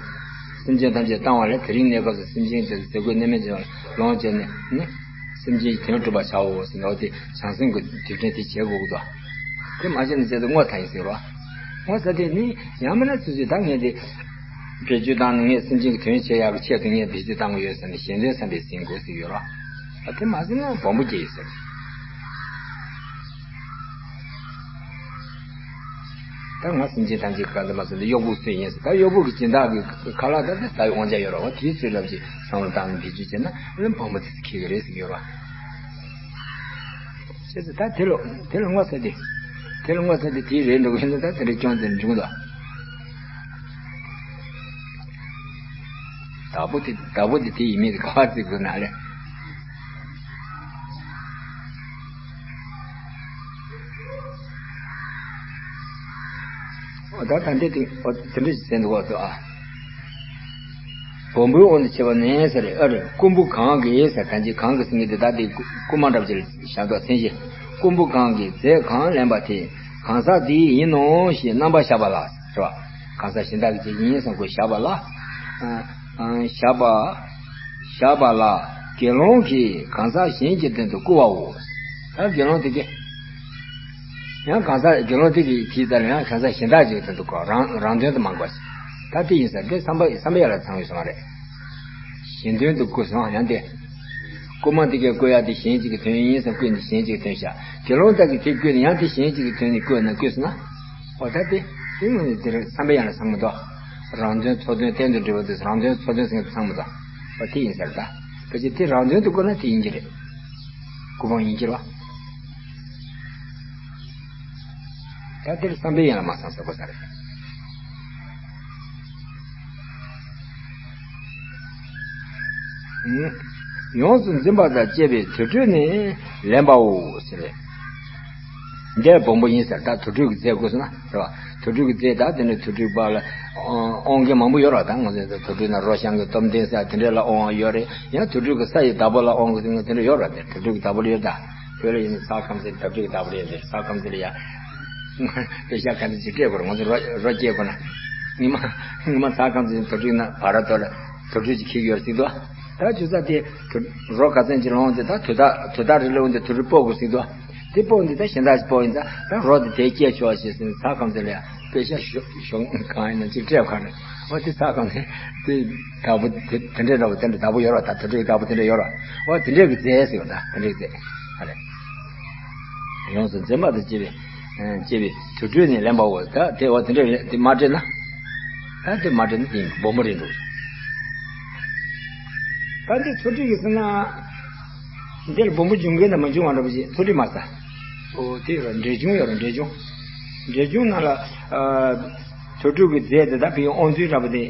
སེམས་ཅན་ཐམས་ཅད་བཏང་བ་ལས་དེ་རིང་གནས་སྐབས་སུ་སེམས་ཅན་དེ་ཟས་གོས་གནས་མལ་ཅན་ལོངས་སྤྱད་ནས་ནི་སེམས་ཅན་གྱི་དོན་སྒྲུབ་པར་བྱའོ་ཟེར་ནས་འོ་དེ་བྱང་སེམས་ཀྱི་དུས་དྲན་དེ་བྱེད་དགོས་ཀྱི་འདུག་དེ་མ་བྱས་ན་བྱས་ཏེ་ངོ་ཚ་ཡིན་ཟེར་རོ། ངོ་ཚ་དེ་ནི་ཡང་མིན་ན་ཚུལ་ཚུལ་ད་ངས་དེ། བེད་སྤྱོད་བཏང་ནས་ངས་སེམས་ཅན་གྱི་དོན་བྱེད་ཡག་གི་ཆེད་དུ་ངས་བེད་སྤྱོད་བཏང་གི་ཡོད་ཟེར་ནས་གཞན་དོན་བསམ་པས་ཟིན་དགོས་ཟེར་ཡོད་རོ། ཨ་དེ་མ་ཟིན་ན་སྦོམ་པོ་སྐྱེ་ཡོད་ཟེར། ད་ང་སེམས་ཅན་ཐམས་ཅད་ག་འདི་མ་ཟིན་ཏེ་གཡོག་པོ་ཚོད་ཡིན་ཟེར། ད་གཡོག་པོ་གི་སྦྱིན་བདག་གི་ཁ་ལག་ད་དེ་ལྟ་བའི་དབང་ཆ་ཡོད་རོ། དེའི་ཚུལ་ལབ་ཀྱི་བསམ་བློ་བཏང་ནས་བེད་སྤྱོད་བྱས་ན་ཨ་ནི་སྦོམ་པོ་དེ་ཚོ་ཁེགས་གི་རེད་ཟེར་ཡོད་རོ། བྱས་ཙང་ད་དེ་ལ་དེ་ལ་ངོ་ཚ་དེ། དེ་ལ་ངོ་ཚ་དེ་དེའི་རེད་འགྲོ་གི་ཡིན་ན་ད་དེ་འདྲའི་སྐྱོན་དེ་འབྱུང་གི་འདུག་བདག་པོ་དེ་བདག་པོ་དེ་དེ་ཡིན་མིན་དེ་ག་བར་བརྩི་དགོས་ན་ལས། ཨོ་ད་ད་འདི་དེ་ཨོ་དེ་འདྲ་ཞིག་ཟེར་འདུག་ཨོ་ཨ། བོན་པོའི་དབང་དུ་བྱས་པ་ནས་ཟེར་ཨ་རེ། རྐུན་པོ་གང་གིས་ཟེར་ད་ཅི་གང་གིས་ཟེར་མཁན་དེ་ད་དེ་རྐུ་མ་འདྲ་པོ་ཅིག་བཞག་འདུག་མཚན་གཞི། རྐུན་པོ་གང་གིས་རྫས་གང་ལེན་པ་དེ་གང་ཟག་དེའི་ཡིན་ནོ་ཞེས་རྣམ་པར་བཞག་པ་ལ་ཟེར་བ། གང་ཟག་གཞན་དག་གི་ཡིན་བསམ་ཁོས་བཞག་པ་ལ། ཨ་ཨ་བཞག་པ། བཞག་པ་ལ་དགེ་སློང་གིས་གང་ཟག་གཞན་གྱི་དོན་དུ་བརྐུ་བའོ། ད་དགེ་སློང་དེ་གིས། ཡང་གང་ཟག་དགེ་སློང་དེ་གིས་དེའི་རྩ་ལ་ཡང་གང་ཟག་གཞན་དག་ཅིག་གི་དོན་དུ་བརྐུ་རང་རང་དོན་དུ་མ་བརྐུ་བ་ཞིག་ད་དེ་ཡིན་ས་དེ་བསམ་པ་བསམ་པ་ཡར་ལ་ཚང་ཡོད་སོང་བ་རེད། གཞན་དོན་དུ་བརྐུ་སོང་ཡང་དེ། རྐུ་མ་དེ་གས་བརྐུ་ཡག་དེ་གཞན་གཅིག་གི་དོན་ཡིན་བསམ་བརྐུས་ནས་གཞན་གཅིག་གི་དོན་བཞག་དགེ་སློང་དག་གིས་དེ་བརྐུས་ནས་ཡང་དེ་གཞན་གཅིག་གི་དོན་ནས་བརྐུས་ན་བརྐུས་སོང་ན། འོ་ད་དེ་དེ་ངོས་ནས་དེར་བསམ་པ་ཡར་ལ་ཚང་མི་འདུག་རང་དོན་ཚོགས་དོན་གཏན་དུ་འབྲེལ་བ་དེ་རང་དོན་ཚོགས་དོན་ཟེར་མཁན་ཚང་མི་འདུག་འོ་དེ་ཡིན་ས་རེད་ད། ཕལ་ཆེར་དེ་རང་དོན་དུ་བརྐུ་ན་དེ་ཡིན་གྱི་རེད། རྐུ་འཕང་ཡིན་གྱི་རེད་བ། ད་དེར་བསམ་པའི་ཡན་ལ་མ་ཚང་ཟེར་དགོས་ས་རེད། ཡོངས་སུ་འཛིན་པ་དང་བཅས་པའི་དུར་ཁྲོད་ནས་ལེན་པའོ་ཟེར། འདིར་བོན་པོ་ཡིན་ཟེར་ད་དུར་ཁྲོད་ཀྱི་རྫས་དགོས་ཟེར་ན་རེད་བ། དུར་ཁྲོད་ཀྱི་རྫས་ད་དེ་ནས་དུར་ཁྲོད་པ་ལ་དབང་མཁན་མང་པོ་ཡོད་རེད་བ། ད་ང་ཚོའི་དུར་ཁྲོད་ན་རོ་བཤམས་མཁན་སྟོབས་ལྡན་ཟེར་དེ་འདྲ་ལ་དབང་ཡོད་རེད། ཡང་དུར་ཁྲོད་ཀྱི་ས་ཡི་བདག་པོ་ལ་དབང་གི་ཟེར་མཁན་དེ་འདྲ་ཡོད་རེད། དེ་དུར་ཁྲོད་ཀྱི་བདག་པོ་ལ་ཡོད་ད། བོད་ལ་ཡིན་ན་ས་ཁམས་ཟེར་དུར་ཁྲོད་ཀྱི་བདག་པོ་ལ་ཡོད་དེ་ས་ཁམས་ཟེར་ལ་ཡ། དཔེ་ཤ་ག་ཚོད་ཅིག་སྤྲད་དགོས་རེད། ང་ཚོ་རོ་རོ་སྐྱེལ་དགོས་ན། ཉི་མ་ཉི་མ་ས་ཁམས་ཟེར་དུར་ཁྲོད་ན་བར་དོ་ལ་དུར་ཁྲོད་ཅིག་འཁྱེར་གྱི་ཡོད་རེད་ཟེར་འདུག་ད་ཆུ་ཚ་དེ་དུར་རོ་ག་ཚོད་ཅིག་ལོངས་ཏེ་ད་དུར་ཐག་དུར་ཐག་རི་ལ་འོང་དེ་དུར་ཁྲོད་སྤོ་དགོས་ཟེར་འདུག་དེ་སྤོ་འདི་ད་གཞན་དག་ཅིག་སྤོ་ཡིན་ཙང་ད་རོ་དེ་དེ་སྐྱེལ་ཆོག་ཞེས་ཟེར་ནས་ས་ཁམས་ཟེར་ལ་ཡ། དཔེ་ཤ་ཞོ་ཞོ་གང་ཡིན་ན་ཅིག་སྤྲད་ག་རེ། འོ་དེ་ས་ཁམས་ཟེར་དེ་བདག་པོ་དེ་དེ་འདྲའི་འདྲ་པོ་དེ་འདྲ་བདག་པོ་ཡོད་ར། ད་དེ་འདྲའི་བདག་པོ་དེ་འདྲ་ཡོད་ར། འོ་དེ་འདྲའི་གི་རྫས་ཟེར་བ་ད་དེ་འདྲའི་རྫས་ཨ་རེ། ཡོངས་སུ་འཛིན་པ་དང་བཅས་པའི་བཅས་པའི་དུར་ཁྲོད་ནས་ལེན་པའོ། ད་དེ་འོ་དེ་འདྲའི་དེ་མ་སྤྲད་ན། ད་དེ་མ་སྤྲད་ན་དེ་བོན་པོ་རེད་འདུག་ད་འདི་ཚུར་ཁྲིད་ཀྱི་ཟེར་ན། འདིར་བོན་པོ་འབྱུང་མཁན་དང་མ་འབྱུང་བ་འདྲ་པོ་ཞིག་ཚུར་ཁྲིད་མ་ཟ། ཨོ་དེ་ཡོད་ར་འབྲས་ལྗོངས་ཡོད་ར་འབྲས་ལྗོངས། འབྲས་ལྗོངས་ནང་ལ། ཨ། དུར་ཁྲོད་ཀྱི་རྫས་དེ་དག་པའི་དབང་ཚུལ་འདྲ་པོ་དེ།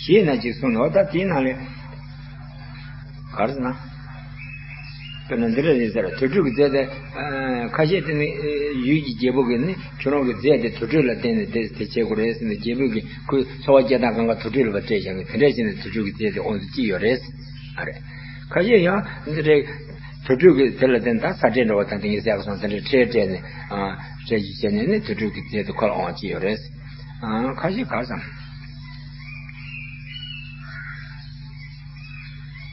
ཞེས་ན་ཅིག་གསུངས་འདུག་ད་དེའི་ནང་ལས། ག་རེ་ཟེར་ན། དཔེར་ན་འདི་འདྲ་རེད་ཟེར། དུར་ཁྲོད་ཀྱི་རྫས་དེ། ཁ་ཤས་དེ་ནི་ཡུལ་གྱི་རྒྱལ་པོ་གིས་ནི་ཁྱོད་རང་གི་རྫས་དེ་དུར་ཁྲོད་ལ་བརྟེན་ནས་དེ་དེ་བྱེད་དགོས་རེད་ཟེར་ནས་རྒྱལ་པོ་གིས་ཁོའི་འཚོ་བ་སྐྱེལ་སྟངས་སྒང་ག་དུར་ཁྲོད་ལ་ཕར་སྤྲད་བཞག་གི་དེ་འདྲ་བྱས་ནས་དུར་ཁྲོད་ཀྱི་རྫས་དེ་དབང་དུ་བསྐྱིས་ཡོད་རེད། ཨ་རེད། ཁ་ཤས་ཡང་འདི་འདྲའི་དུར་ཁྲོད་ཀྱི་དེ་ལ་བརྟེན་ད་ས་ཁྲལ་འགྲོ་བ་དང་དེ་ཡིན་ཟེར་སོང་དེ་འདྲའི་ཁྲལ་སྤྲད་ནས་ཁྲལ་ཞིག་བྱས་ནས་ནི་དུར་ཁྲོད་ཀྱི་རྫས་དེ་ཁོ་ལ་དབང་བསྐྱིས་ཡོད་རེད། ཁ་ཤས་ག་རེ་བསམ།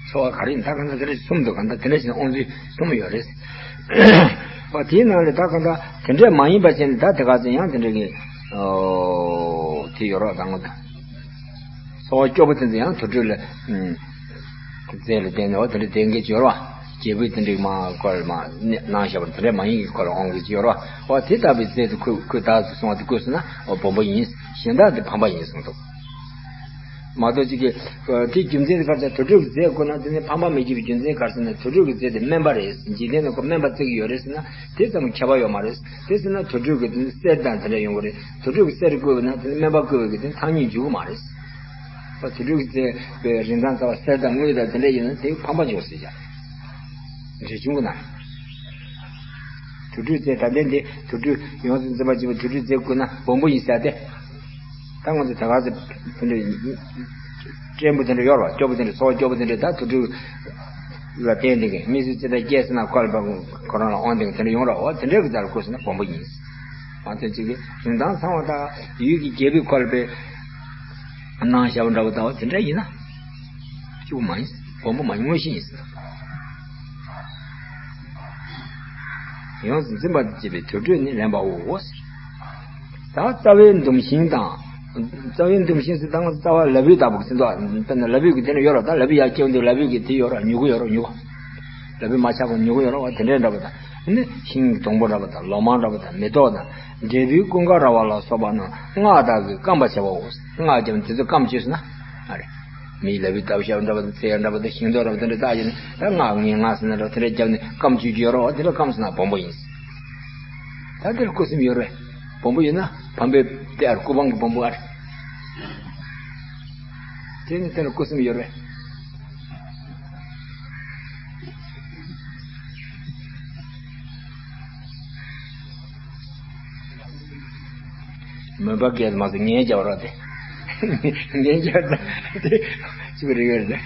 འཚོ་བ་ག་རེ་ཡིན་ད་གང་ལྟར་དེ་འདྲ་གསུམ་འདུག་གང་ལྟར་དེ་འདྲ་ཞིག་དབང་ཚུལ་གསུམ་ཡོད་རེད། བ་དེའི་ནང་ལས་ད་གང་ལྟར་དེ་འདྲ་མ་ཡིན་པ་བྱས་ནས་ད་དེ་ག་ཚོད་ཡང་དེ་འདྲ་གི་དེ་ཡོད་རོགས་དང་ངོ་ད། འཚོ་བ་སྐྱོ་པོ་དེ་ཚོ་ཡང་དུར་ཁྲོད་ལ་རྫས་ལ་བརྟེན་ནས་འོ་དེ་འདྲ་བསྡད་མཁན་ཅིག་ཡོད་རོགས། རྒྱལ་པོས་དེ་འདྲའི་མ་སྐོར་མ་གནང་བཞག་པ་དེ་འདྲ་མ་ཡིན་གི་སྐོར་དབང་གི་ཅིག་ཡོད་རོགས། འོ་དེ་ལྟ་བུའི་རྫས་དེ་ཁོས་ཁོས་བདག་ཏུ་སོང་བ་དེ་བརྐུས་སོང་ན་འོ་བོན་པོ་ཡིན། གཞན་དག་དེ་ཕམ་པ་ཡིན་གསུངས་འདུག་མ་གཏོགས་ཅིག་གིས། དེའི་རྒྱུ་མཚན་དེ་ག་རེ་ཟེར་དུར་ཁྲོད་ཀྱི་རྫས་བརྐུས་ན་དེ་ནི་ཕམ་པ་མི་སྐྱེ་བའི་རྒྱུ་མཚན་ག་རེ་ཟེར་ན་དུར་ཁྲོད་ཀྱི་རྫས་དེ་སྨན་པ་རེད། འཇིག་རྟེན་ན་ཁོ་སྨན་པ་བརྩི་གི་ཡོད་རེད་ཟེར་ན་དེ་ཙམ་ཁྱད་པར་ཡོད་མ་རེད། དེ་ཟེར་ན་དུར་ཁྲོད་ཀྱི་དེ་ནི་གསེར་དང་དེ་འདྲ་ཡོང་གི་རེད། དུར་ཁྲོད་ཀྱི་གསེར་བརྐུས་པ་ན་དེ་ནི་སྨན་པ་བརྐུས་པའི་གི་དེ་ནི་ཐག་ཉེ་འཇུག་གི་མ་རེད། དུར་ཁྲོད་ཀྱི་རྫས་པའི་རིན་ཐང་རྩ་བ་གསེར་དང་དངུལ་དང་དེ་འདྲ་ཡིན་ན་དེ་ཕམ་པ་འཇོག་སྲིད་ཀྱང་། འདྲེ་ཆུང་གི་ན། དུར་ཁྲོད་རྫས་ད་ལྟའི་འདི་དུར་ཁྲོད་ཡོངས་སུ་འཛིན་པ་བྱེད་པའི་དུར་ཁྲོད་རྫས་བརྐུས་ན་བོན་པོ་ཡིན་ཟེར་ཏེ། ད་ང་ཚོ་ད་ག་ཚོད་དེ་འདྲ་བཀྲེན་པོ་དེ་འདྲ་ཡོད་རེད་བ། སྐྱོ་པོ་དེ་འདྲ་འཚོ་བ་སྐྱོ་པོ་དེ་འདྲ་ད་དུར་ཁྲོད་ལ་བརྟེན་དེ་གི་མི་ཚོས་ཅི་ལྟར་སྐྱེས་ཟེར་ན་ཁོ་ལ་ཁོ་རང་ལ་དབང་དེ་གི་དེ་འདྲ་ཡོང་རེད་བ། དེ་འདྲ་གི་རྩ་ལ་བརྐུས་ཟེར་ན་བོན་པོ་ཡིན། ང་ཚོས་ཅིག་གི་རིན་ཐང་ཚང་བ་དང་ཡུལ་གྱི་རྒྱལ་པོས་ཁོ་ལ་དཔེ་གནང་བཞག་པ་འདྲ་བོ་དང་བ་དེ་འདྲ་ཡིན་ན། སྐྱུག་མ་ཡིན། བོན་པོ་མ་ཡིན་དངོས་གཞི་ཡིན་ཟེར། ཡོངས་སུ་འཛིན་པ་བྱེད་པའི་དུར་ཁྲོད་ནི་ལེན་པའོ་ཟེར། ད་རྩ་བའི་འདུམ་ཤིང་དང་། རྩ་བའི་འདུམ་ཤིང་ཟེར་ད་ང་ཚོ་རྩ་བ་ལ་བུད་ལྟ་བུ་ཟེར་འདུག་དཔེར་ན་ལ་བུད་ཀྱི་དེ་ནི་ཡོད་ར། ད་ལ་བུད་ཡར་སྐྱེ་བ་འདུག་ལ་བུད་ཀྱི་དེ་ཡོད་ར། མྱུ་གུ་ཡོད་ར་མྱུ་གུ། ལ་བུད་མ་ཆགས་པ་མྱུ་གུ་ཡོད་ར་བ་དེ་འདྲའི་འདྲ་པོ་དང་། ནི་ཤིང་སྡོང་པོ་འདྲ་པོ་དང་ལོ་མ་འདྲ་པོ་དང་མེ་ཏོག་དང་འབྲས་བུའི་ཀུན་དགའ་ར་བ་ལ་སོགས་པ་རྣམས་སྔགས་དག་གིས་བསྐམ་པར་བྱ་བའོ། སྔགས་ཀྱང་དེ་ཚོ་བསྐམ་བཅུག་ཟེར་ན། ཨ་རེ། མིའི་ལ་བུད་ལྟ་བུ་ཞབས་འདྲ་པོ་དང་ཚལ་འདྲ་པོ་དང་ཤིང་ཏོག་འདྲ་པོ་དེ་འདྲ་བཏགས་ཀྱི་ནི་ད་སྔགས་ངན་སྔགས་ཟེར་ན་འདྲ་དེ་འདྲ་བརྒྱབ་ནས་བསྐམ་བཅུག་རྒྱུ་ཡོད་ར་བ། དེ་འདྲ་བསྐམ་ཟེར་ན་བོན་པོ་ཡིན། ད་དེར་རྐུ་སེམས་ཡོད་རེད། བོན་པོ་ཡིན་ན་ཕམ་པའི་དེ་ཨ་རེ་རྐུ་འཕང་གི་བོན་པོ་ཨ་རེ། དེ་ནི་དེ་ལ་སྐུ་སེམས་ཡོད་རེད། མོས་པ་སྐྱེས་མ་སོང་ངས་རྒྱབ་རོགས་དེ། ངས་རྒྱབ་ད་དེ་ཅིག་རེ་ཡོད་རེད།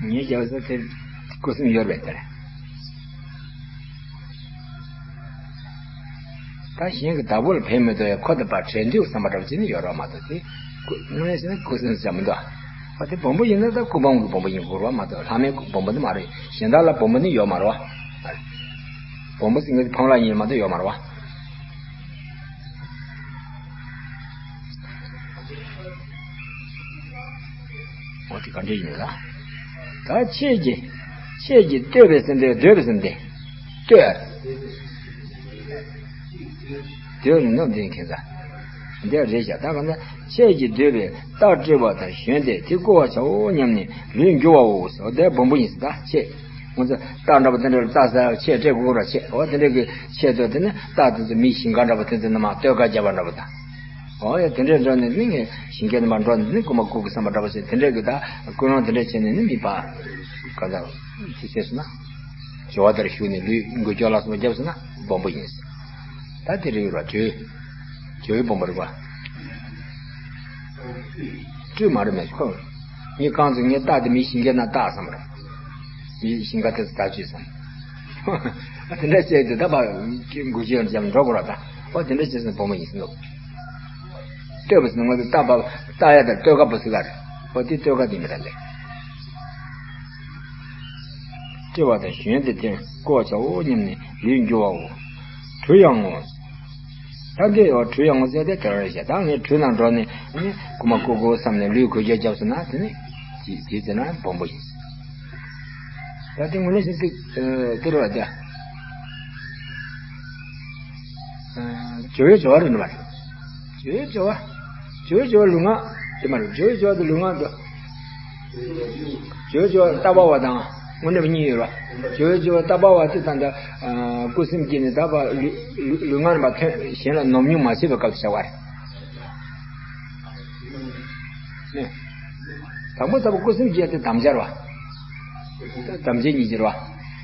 ངས་རྒྱབ་ས་དེ་སྐུ་སེམས་ཡོད་རེད་དེ། ད་གཞན་གྱི་བདག་པོ་ལ་ཕན་མི་ཐོགས་ཡ་ཁོ་དང་བར་འབྲེལ་འདྲིས་བསམ་པ་འདྲ་བ་ཅིག་ནི་ཡོད་རོགས་མ་གཏོགས་དེ། དངོས་གནས་བྱས་ན་སྐུ་སེམས་ཟེར་མི་འདུག་ཨ་དེ་བོན་པོ་ཡིན་ན་ད་སྐུ་ཕམ་གྱི་བོན་པོ་ཡིན་དགོས་རོགས་མ་གཏོགས་ལྷ་མོའི་བོན་པོ་ནི་མ་རེད། གཞན་དག་ལ་བོན་པོ་ནི་ཡོད་མ་རེད་བ། བོན་པོ་ཟེར་མཁན་དེ་ཕམ་ལྷ་ཡིན་མ་གཏོགས་ཡོད་མ་རེད་བ། འོ་དེ་ག་འདྲ་ཡིན་ལ། ད་ཁྱེད་ཀྱིས། ཁྱེད་ཀྱིས་བསྟོད་པའི་སེམས་དེ་འདོད་པའི་སེམས་དེ། བསྟོད། འདོད་ནི་ནོ་འདི་ཁྱེད་ས། འདི་རེད་བཞག་ད་ག་ན་ཁྱེད་ཀྱིས་འདོད་པའི་རྟགས་སྤྲས་པ་དང་ཞོན་ཏེ་དེ་བཀོལ་བར་བྱའོ་སྙམ་ནས་ལུས་འགྱུར་བའོ་ཟེར་བ་དེ་བོན་པོ་ཡིན་ཟེར་ད་ཁྱེད། ང་ཚོ་རྟགས་འདྲ་པོ་དེ་འདྲ་ལ་རྟགས་ཟེར་ཁྱེད་སྤྲས་དགོས་ར་ཁྱེད་འོ་དེ་འདྲ་གི་ཁྱེད་དོ་དེ་ནི་རྟགས་དེ་ཚོ་མི་ཞིང་ཁ་འདྲ་པོ་དེ་ཚོ་ནི་མ་བསྟོད་ཁ་རྒྱབ་པ་འདྲ་པོ་དང་། འོ་ཡ་དེ་འདྲའི་འགྲོ་ནས་ནི་ངས་ཞིང་ཁའི་ནང་མར་འགྲོ་ནས་ནི་རྐུ་མ་རྐུ་དགོས་བསམ་པ་འདྲ་པོ་བྱས་དེ་འདྲའི་གི་ད་ཀུན་སློང་དེ་འདྲ་བྱས་ནས་ནི་མི་ཕར་ག་ད་ཅི་བྱས་སོང་ན། སྦྱོར་བ་ལྟར་ཞུགས་ནས་ལུས་འགུལ་སྐྱོད་ལ་སོགས་པ་བརྒྱབ་སོང་ན་སྦོམ་པོ་ཡིན། ད་དེ་རིགས་ར་བྲོས། བྲོས་སྦོམ་པོ་རེད་པ། སྤྲོས་མ་རེད་མེད་ཁོ། ངས་གང་ཚོད་ངས་རྟགས་དེ་མི་ཞིང་ཁའི་ནང་བཏགས་བསམ་ར། མི་ཞིང་ཁ་དེ་ཚོ་ད་བཅོས་བསམ། དེ་འདྲ་བྱས་ཏེ་ད་ཕར་འགུལ་སྐྱོད་བརྒྱབ་འགྲོ་དགོས་ར་ད། འོ་དེ་འདྲ་བྱས་སོང་སྦོམ་པོ་ཡིན་སོང་ནོ། བསྟོད་པ་ཟེར་ན་ང་ཚོ་རྟགས་པ་རྟགས་ཡ་དང་བསྟོད་ཁ་པོ་ཟེར་ག་རེད། ཨོ་དེ་བསྟོད་ཁ་དེ་མི་ར་ལེ། སྤྲས་པ་དང་ཞོན་ཏེ་དེ་བཀོལ་བར་བྱའོ་སྙམ་ནས་ལུས་འགྱུར་བའོ། བྲོས་ཡང་ངོ་། ད་འདི་ཨོ་བྲོས་ཡང་ངོ་ཟེར་ཏེ་དེ་རེད་ཤག་ད་ངས་བྲོས་ན་འགྲོ་ནས་ནི་རྐུ་མ་རྐུ་དགོས་བསམ་ནས་ལུས་འགུལ་སྐྱོད་བརྒྱབ་སོང་ན་དེ་ནི་དེ་དེ་ཟེར་ན་སྦོམ་པོ་ཡིན། ད་དེ་ངོས་ལེན་བྱེད་ཚིག་དེ་རེད་བ་དེ། སྦྱོར་བའི་སྦྱོར་བ་རེད་འདུག་བ། སྦྱོར་བའི་སྦྱོར་བ། སྦྱོར་བའི་སྦྱོར་བ་ལུས་ངག་དེ་མ་རེད། སྦྱོར་བའི་སྦྱོར་བ་དེ་ལུས་ངག་འདུག་སྦྱོར་བའི་སྦྱོར་བ་རྟག་པ་བ་དང་དངོས་གནས་པ་གཉིས་ཡོད་རེད་བ། སྦྱོར་བའི་སྦྱོར་བ་རྟག་པ་བ་དེ་ད་ལྟ་སྐུ་སེམས་བསྐྱེད་ནས་ད་བར་ལུས་ལུས་ལུས་ངག་ནས་མར་ཐོན་གཞན་ལ་ནོར་མྱོང་མ་བྱས་པའི་སྐབས་སུ་བྱ་བ་རེད། ནས། དང་པོ་ལྟ་བུ་སྐུ་སེམས་བསྐྱེད་དེ་དམ་བཅའ་རེད་བ། དམ་བཅའ་གཉིས་ཀྱི་རེད་བ།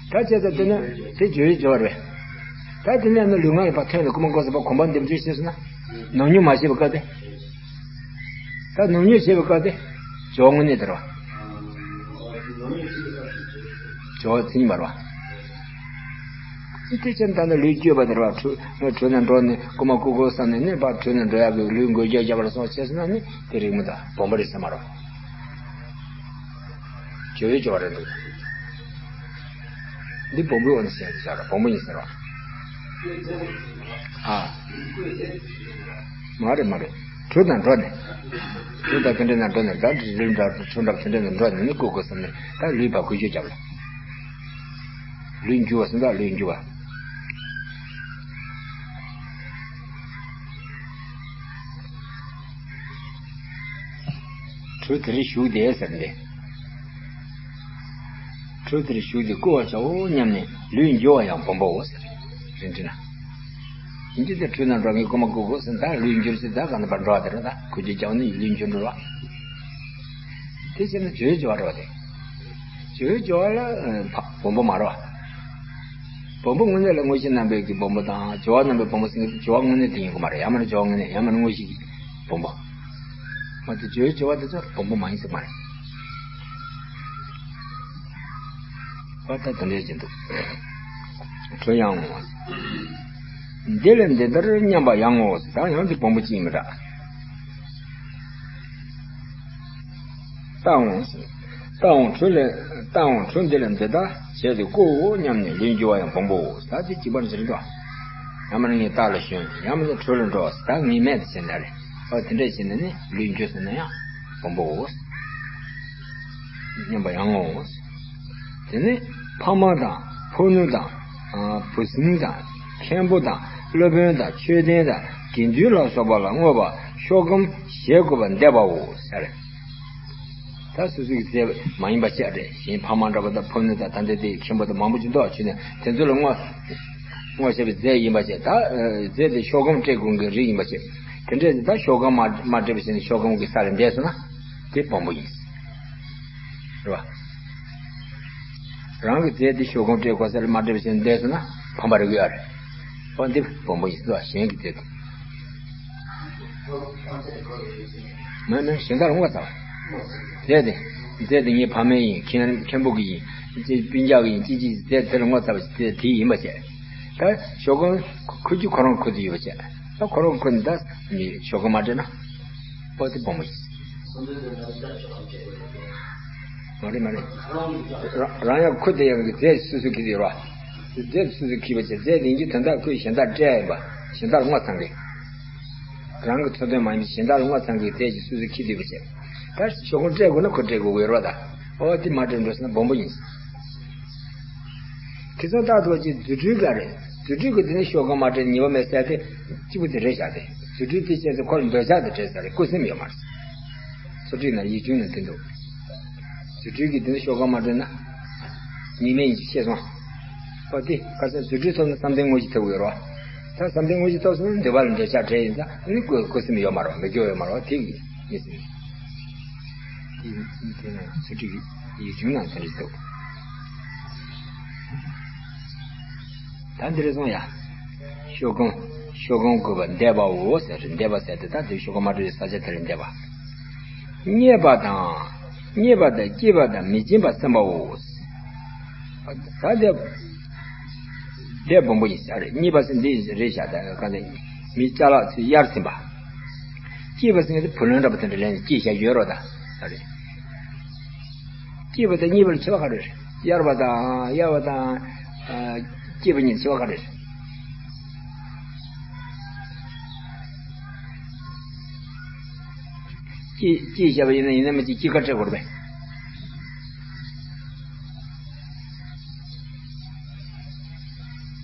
ད་བྱས་ཙང་དེ་ནི་དེ་སྦྱོར་བའི་སྦྱོར་བ་རེད། ད་དེ་ནས་ནི་ལུས་ངག་ལ་ཕར་ཐོན་ནས་རྐུ་མ་རྐུ་བསམ་པ་གོམས་པ་འདེམས་སྦྱོར་བྱས་སོང་ན། ནོར་མྱོང་མ་བྱས་པའི་སྐབས་དེ། ད་ནོར་མྱོང་བྱས་པའི་སྐབས་དེ། སྦྱོར་བ་དངོས་གནས་དེ་རེད་བ། སྦྱོར་བ་མཚན་ཉིད་མ་རེད་བ། དེ་ཕྱིར་ད་ནི་ལུས་བསྐྱོད་པ་དེ་རེད་བ། བྲོས་ནས་འགྲོ་ནས་རྐུ་མ་རྐུ་དགོས་བསམ་ནས་ནི་ཕར་བྲོས་ནས་འགྲོ་ཡག་གི་ལུས་འགུལ་སྐྱོད་རྒྱག་པ་ལ་སོགས་བྱས་སོང་ན་ནི་དེ་རིགས་མི་འདུག་སྦོམ་པོ་རེད་ཟེར་མ་རེད། སྦྱོར་བའི་སྦྱོར་བ་རེད་འདུག་འདི་སྦོམ་པོའི་འོག་ནས་བཤད་ཟེར་བ་སྦོམ་པོ་ཡིན་ཟེར་བ། ཨ། མ་རེད་མ་རེད། བྲོས་ནས་འགྲོ་ནས། བྲོས་དང་དེ་འདྲ་ནས་འགྲོ་ནས་ད་རི་ལུང་འདྲ་བྲོས་འདྲ་དེ་འདྲ་ནས་འགྲོ་ནས་ནི་རྐུ་དགོས་བསམ་ནས་ད་ལུས་ཕར་འགུལ་སྐྱོད་རྒྱབ་ལ། ལུས་འགྱུར་བ་ཟེར་ད་ལུས་འགྱུར་བ། བྲོས་དེར་ཞུགས་ཏེ་ཟེར་ཏེ། བྲོས་དེར་ཞུགས་ཏེ་བཀོལ་བར་བྱའོ་སྙམ་ནས་ལུས་འགྱུར་བ་ཡང་སྦོམ་པོའོ་ཟེར། རིན་བྲིས་ན། ཡིན་གྱི་དེ་བྲོས་ན་འགྲོ་ངས་རྐུ་མ་རྐུ་དགོས་ཟེར་ད་ལུས་འགྱུར་ཟེར་ད་གང་ལྟར་འགྲོ་བ་དེ་རེད་ད་ཁོ་ཚོས་ཀྱང་ནི་ལུས་འགྱུར་འགྲོ་བ། དེ་བྱས་ན་སྦྱོར་བའི་སྦྱོར་བ་རེད་བ་དེ། སྦྱོར་བའི་སྦྱོར་བ་ལ་ཕ་སྦོམ་པོ་མ་རེད་བ། སྦོམ་པོ་དངོས་གནས་ལ་དངོས་གཞི་རྣམ་པའི་གི་སྦོམ་པོ་དང་སྦྱོར་བ་རྣམ་པའི་སྦོམ་པོ་ཟེར་མཁན་དེ་སྦྱོར་བ་དངོས་གནས་དེ་ཡིན་གྱི་མ་རེད། ཡང་མིན་ན་སྦྱོར་བ་དངོས་གནས་ཡང་མིན་ན་དངོས་གཞི་གི་སྦོམ་པོ། མ་གཏོགས་སྦྱོར་བའི་སྦྱོར་བ་དེ་ཚོ་སྦོམ་པོ་མ་ཡིན་ཟེར་མ་རེད། བ་ད་དེ་འདྲ་བཞིན་དུ། བྲོས་ཡང་ངོ་། འདི་ལས་འདི་ལྟར་སྙམ་པ་ཡང་ངོ་། ད་ཡང་དེ་སྦོམ་པོ་གཅིག་ཡིན་མི་འདྲ། རྟག་འོང་། རྟག་འོང་བྲོས་ལས་རྟག་འོང་བྲོས་འདི་ལས་འདི་ལྟར་བྱས་ཏེ་བཀོལ་འོ་སྙམ་ནས་ལུས་འགྱུར་བ་ཡང་སྦོམ་པོའོ། ད་དེ་གཅིག་པར་ཟེར་དོ། ཡང་མིན་ན་ངས་རྟགས་ལ་ཞོན། ཡང་མིན་ན་བྲོས་ལ་འགྲོ། ད་ངས་མེད་དེ་བྱས་འདྲ་རེད། ཨ་དེ་འདྲ་བྱས་ནས་ནི་ལུས་འགྱུར་ཟེར་ན་ཡང་སྦོམ་པོའོ། སྙམ་པ་ཡང་ངོ་། དེ་ནི་ཕ་མ་དང་ཕུ་ནུ་དང་བུ་སྲིང་དང་མཁན་པོ་དང་སློབ་དཔོན་དང་ཆོས་ལྡན་དང་དགེ་འདུན་ལ་སོགས་པ་ལ་བསྔོ་བ་ཤོག་སྒམ་བཞེས་དགོས་པ་འདེབས་པའོ་ཟེར། ད་སོ་སོའི་རྫས་མ་ཡིན་པ་བྱས་རེད། གཞན་ཕ་མ་འདྲ་པོ་དང་ཕུ་ནུ་དང་ད་ལྟ་དེ་མཁན་པོ་དང་མང་པོ་ཅིག་འདུག་བྱས་ནས་དེ་ཚོ་ལ་བསྔོ་བསྔོ་བྱས་པའི་རྫས་ཡིན་པ་བྱས། ད་རྫས་དེ་ཤོག་སྒམ་སྤྲད་དགོས་ཀྱི་རིགས་ཡིན་པ་བྱས། དེ་འདྲས་ད་ཤོ་གང་མ་མ་སྤྲད་པ་བྱས་ནས་ཤོ་གང་གི་ས་ལ་འདས་སོང་ན་དེ་བོང་བུ་ཡིན། རེད་བ། རང་གི་རྫས་དེ་ཤོ་གང་སྤྲད་དགོས་ས་ལ་མ་སྤྲད་པ་བྱས་ནས་འདས་སོང་ན་ཕམ་པ་རེད་གི་ཨ་རེད། ཨོ་འདི་བོང་བུ་ཡིན་ཟེར་བ་གཞན་གྱི་རྫས་དེ། མ་མེད་གཞན་དག་ལ་ངོ་ཚ་བ། རྫས་དེ། རྫས་དེ་ངའི་ཕ་མེས་ཡིན། མཁན་མཁན་པོ་གི་ཡིན། ཅི་སྤུན་ཀྱག་གི་ཡིན། ཅི་ཅི་རྫས་དེ་ལ་ངོ་ཚ་བ་ཞིག་དེ་དེ་ཡིན་པ་བྱས། ད་ཤོ་གང་ཁུར་རྒྱུ་ཁོ་རང་ཁུར་དུ་ཡོད་པ་བྱས། ད་ཁོ་རང་ཁུར་ནས་ད་ངས་ཤོ་གང་མ་སྤྲད་ན། ཨོ་དེ་བོང་བུ་ཡིན། མ་རེད་མ་རེད། རང་རང་ཡང་ཁུར་དེ་ཡང་གི་རྫས་སོ་སོ་གི་རེད་རོ། རྫས་སོ་སོ་གི་བ་བྱས་རྫས་ཡིན་གྱི་དོན་དག་ཁོས་གཞན་དག་སྤྲད་ཡིན་པ་གཞན་དག་ལ་ངོ་ཚ་གི། རང་གི་འཚོ་དོན་མ་ཡིན་པའི་གཞན་དག་ལ་ངོ་ཚ་གི་རྫས་ཀྱི་སོ་སོ་གི་བསྡུས་པ་བྱས། ད་ཤོ་གང་སྤྲད་དགོས་ན་ཁོ་སྤྲད་དགོས་ཀྱི་རོ་ད། ཨོ་དེ་མ་སྤྲད་འགྲོ་ཟེར་ན་བོང་བུ་ཡིན། ཁྱེད་ཚོ་ལྟ་དུ་བ་ཅིག་རྫུ་འཕྲུལ་ག་རེད། རྫུ་འཕྲུལ་གྱི་དེ་ནི་ཤོ་གང་མ་སྤྲད་ཉེས་པ་མེད་ཟེར་ཏེ། གཅིག་པུ་དེ་རེད་བཞག་སྟེ། རྫུ་འཕྲུལ་དེ་བྱས་ཏེ་ཁོར་འདོད་ཆགས་དེ་བྲལ་ས་རེད། སྐུ་སེམས་ཡོད་མ་རེད། ཚོ་ཁྲིད་ན་ཡིག་ཆུང་ན་དེ་འདུག་རྫུ་འཕྲུལ་གྱི་དེ་ནི་ཤོ་གང་མ་སྤྲད་ན། ཉེས་མེད་ཡིན་ཅེས་ཤེས་སོང་། ཨོ་དེ་ཁ་སང་རྫུ་འཕྲུལ་ཐོབ་ན་བསམ་གཏན་དངོས་གཞི་ཐོབ་ཡོད་རོ། ད་བསམ་གཏན་དངོས་གཞི་ཐོབ་སོང་ན་འདོད་པ་ལ་འདོད་ཆགས་བྲལ་ཡིན་ཙང་ནི་སྐུ་སྐུ་སེམས་ཡོད་མ་རོ། མི་སྐྱོ་ཡོད་མ་རོ། དེ་གི་ཉེས་སེམས། དེ་ན་ཚུལ་ཁྲིམས་ཡིག་ཆུང་ནང་དེ་འདྲ་འདུག་ད་འདིར་སོང་ཡ། ཤོ་གང་ཤོ་གང་དགོས་པ་འདས་པའོ་ཟེར། འདས་པ་ཟེར་ཏེ་ད་དེ་ཤོ་གང་མ་འདྲ་བའི་ས་ཆ་དེ་ལ་འདས་པ། རྙེད་པ་དང་། རྙེད་པ་དང་སྐྱེས་པ་དང་མི་སྐྱེ་བ་སེམས་པའོ། ད་འདས། འདས་བོང་བུ་ཡིན་ས་རེད། རྙེད་པ་ཟེར་འདི་རེད་བཞག་ད་ག་ནས་མི་ཅ་ལག་ཚོས་གཡར་ཟིན་པ། སྐྱེས་པ་ཟེར་ནི་བུ་ལོན་འདྲ་པོ་དེ་འདྲ་ལེན་ནས་སྐྱེས་བཞག་ཡོད་རོ་ད། ཨ་རེད། སྐྱེས་པ་དང་རྙེད་པ་ལ་ཁྱད་པར་ག་རེ་རེད། གཡར་བ་དང་གཡར་བ་དང་། ཨ། སྐྱེས་པ་གཉིས་ཁྱད་པར་ག་རེ་རེད། སྐྱེས་སྐྱེས་བཞག་པ་ཡིན་ན་ཡིན་ན་མི་སྐྱེས་སྐྱེས་ཀ་སྤྲད་དགོས་རེད་པས།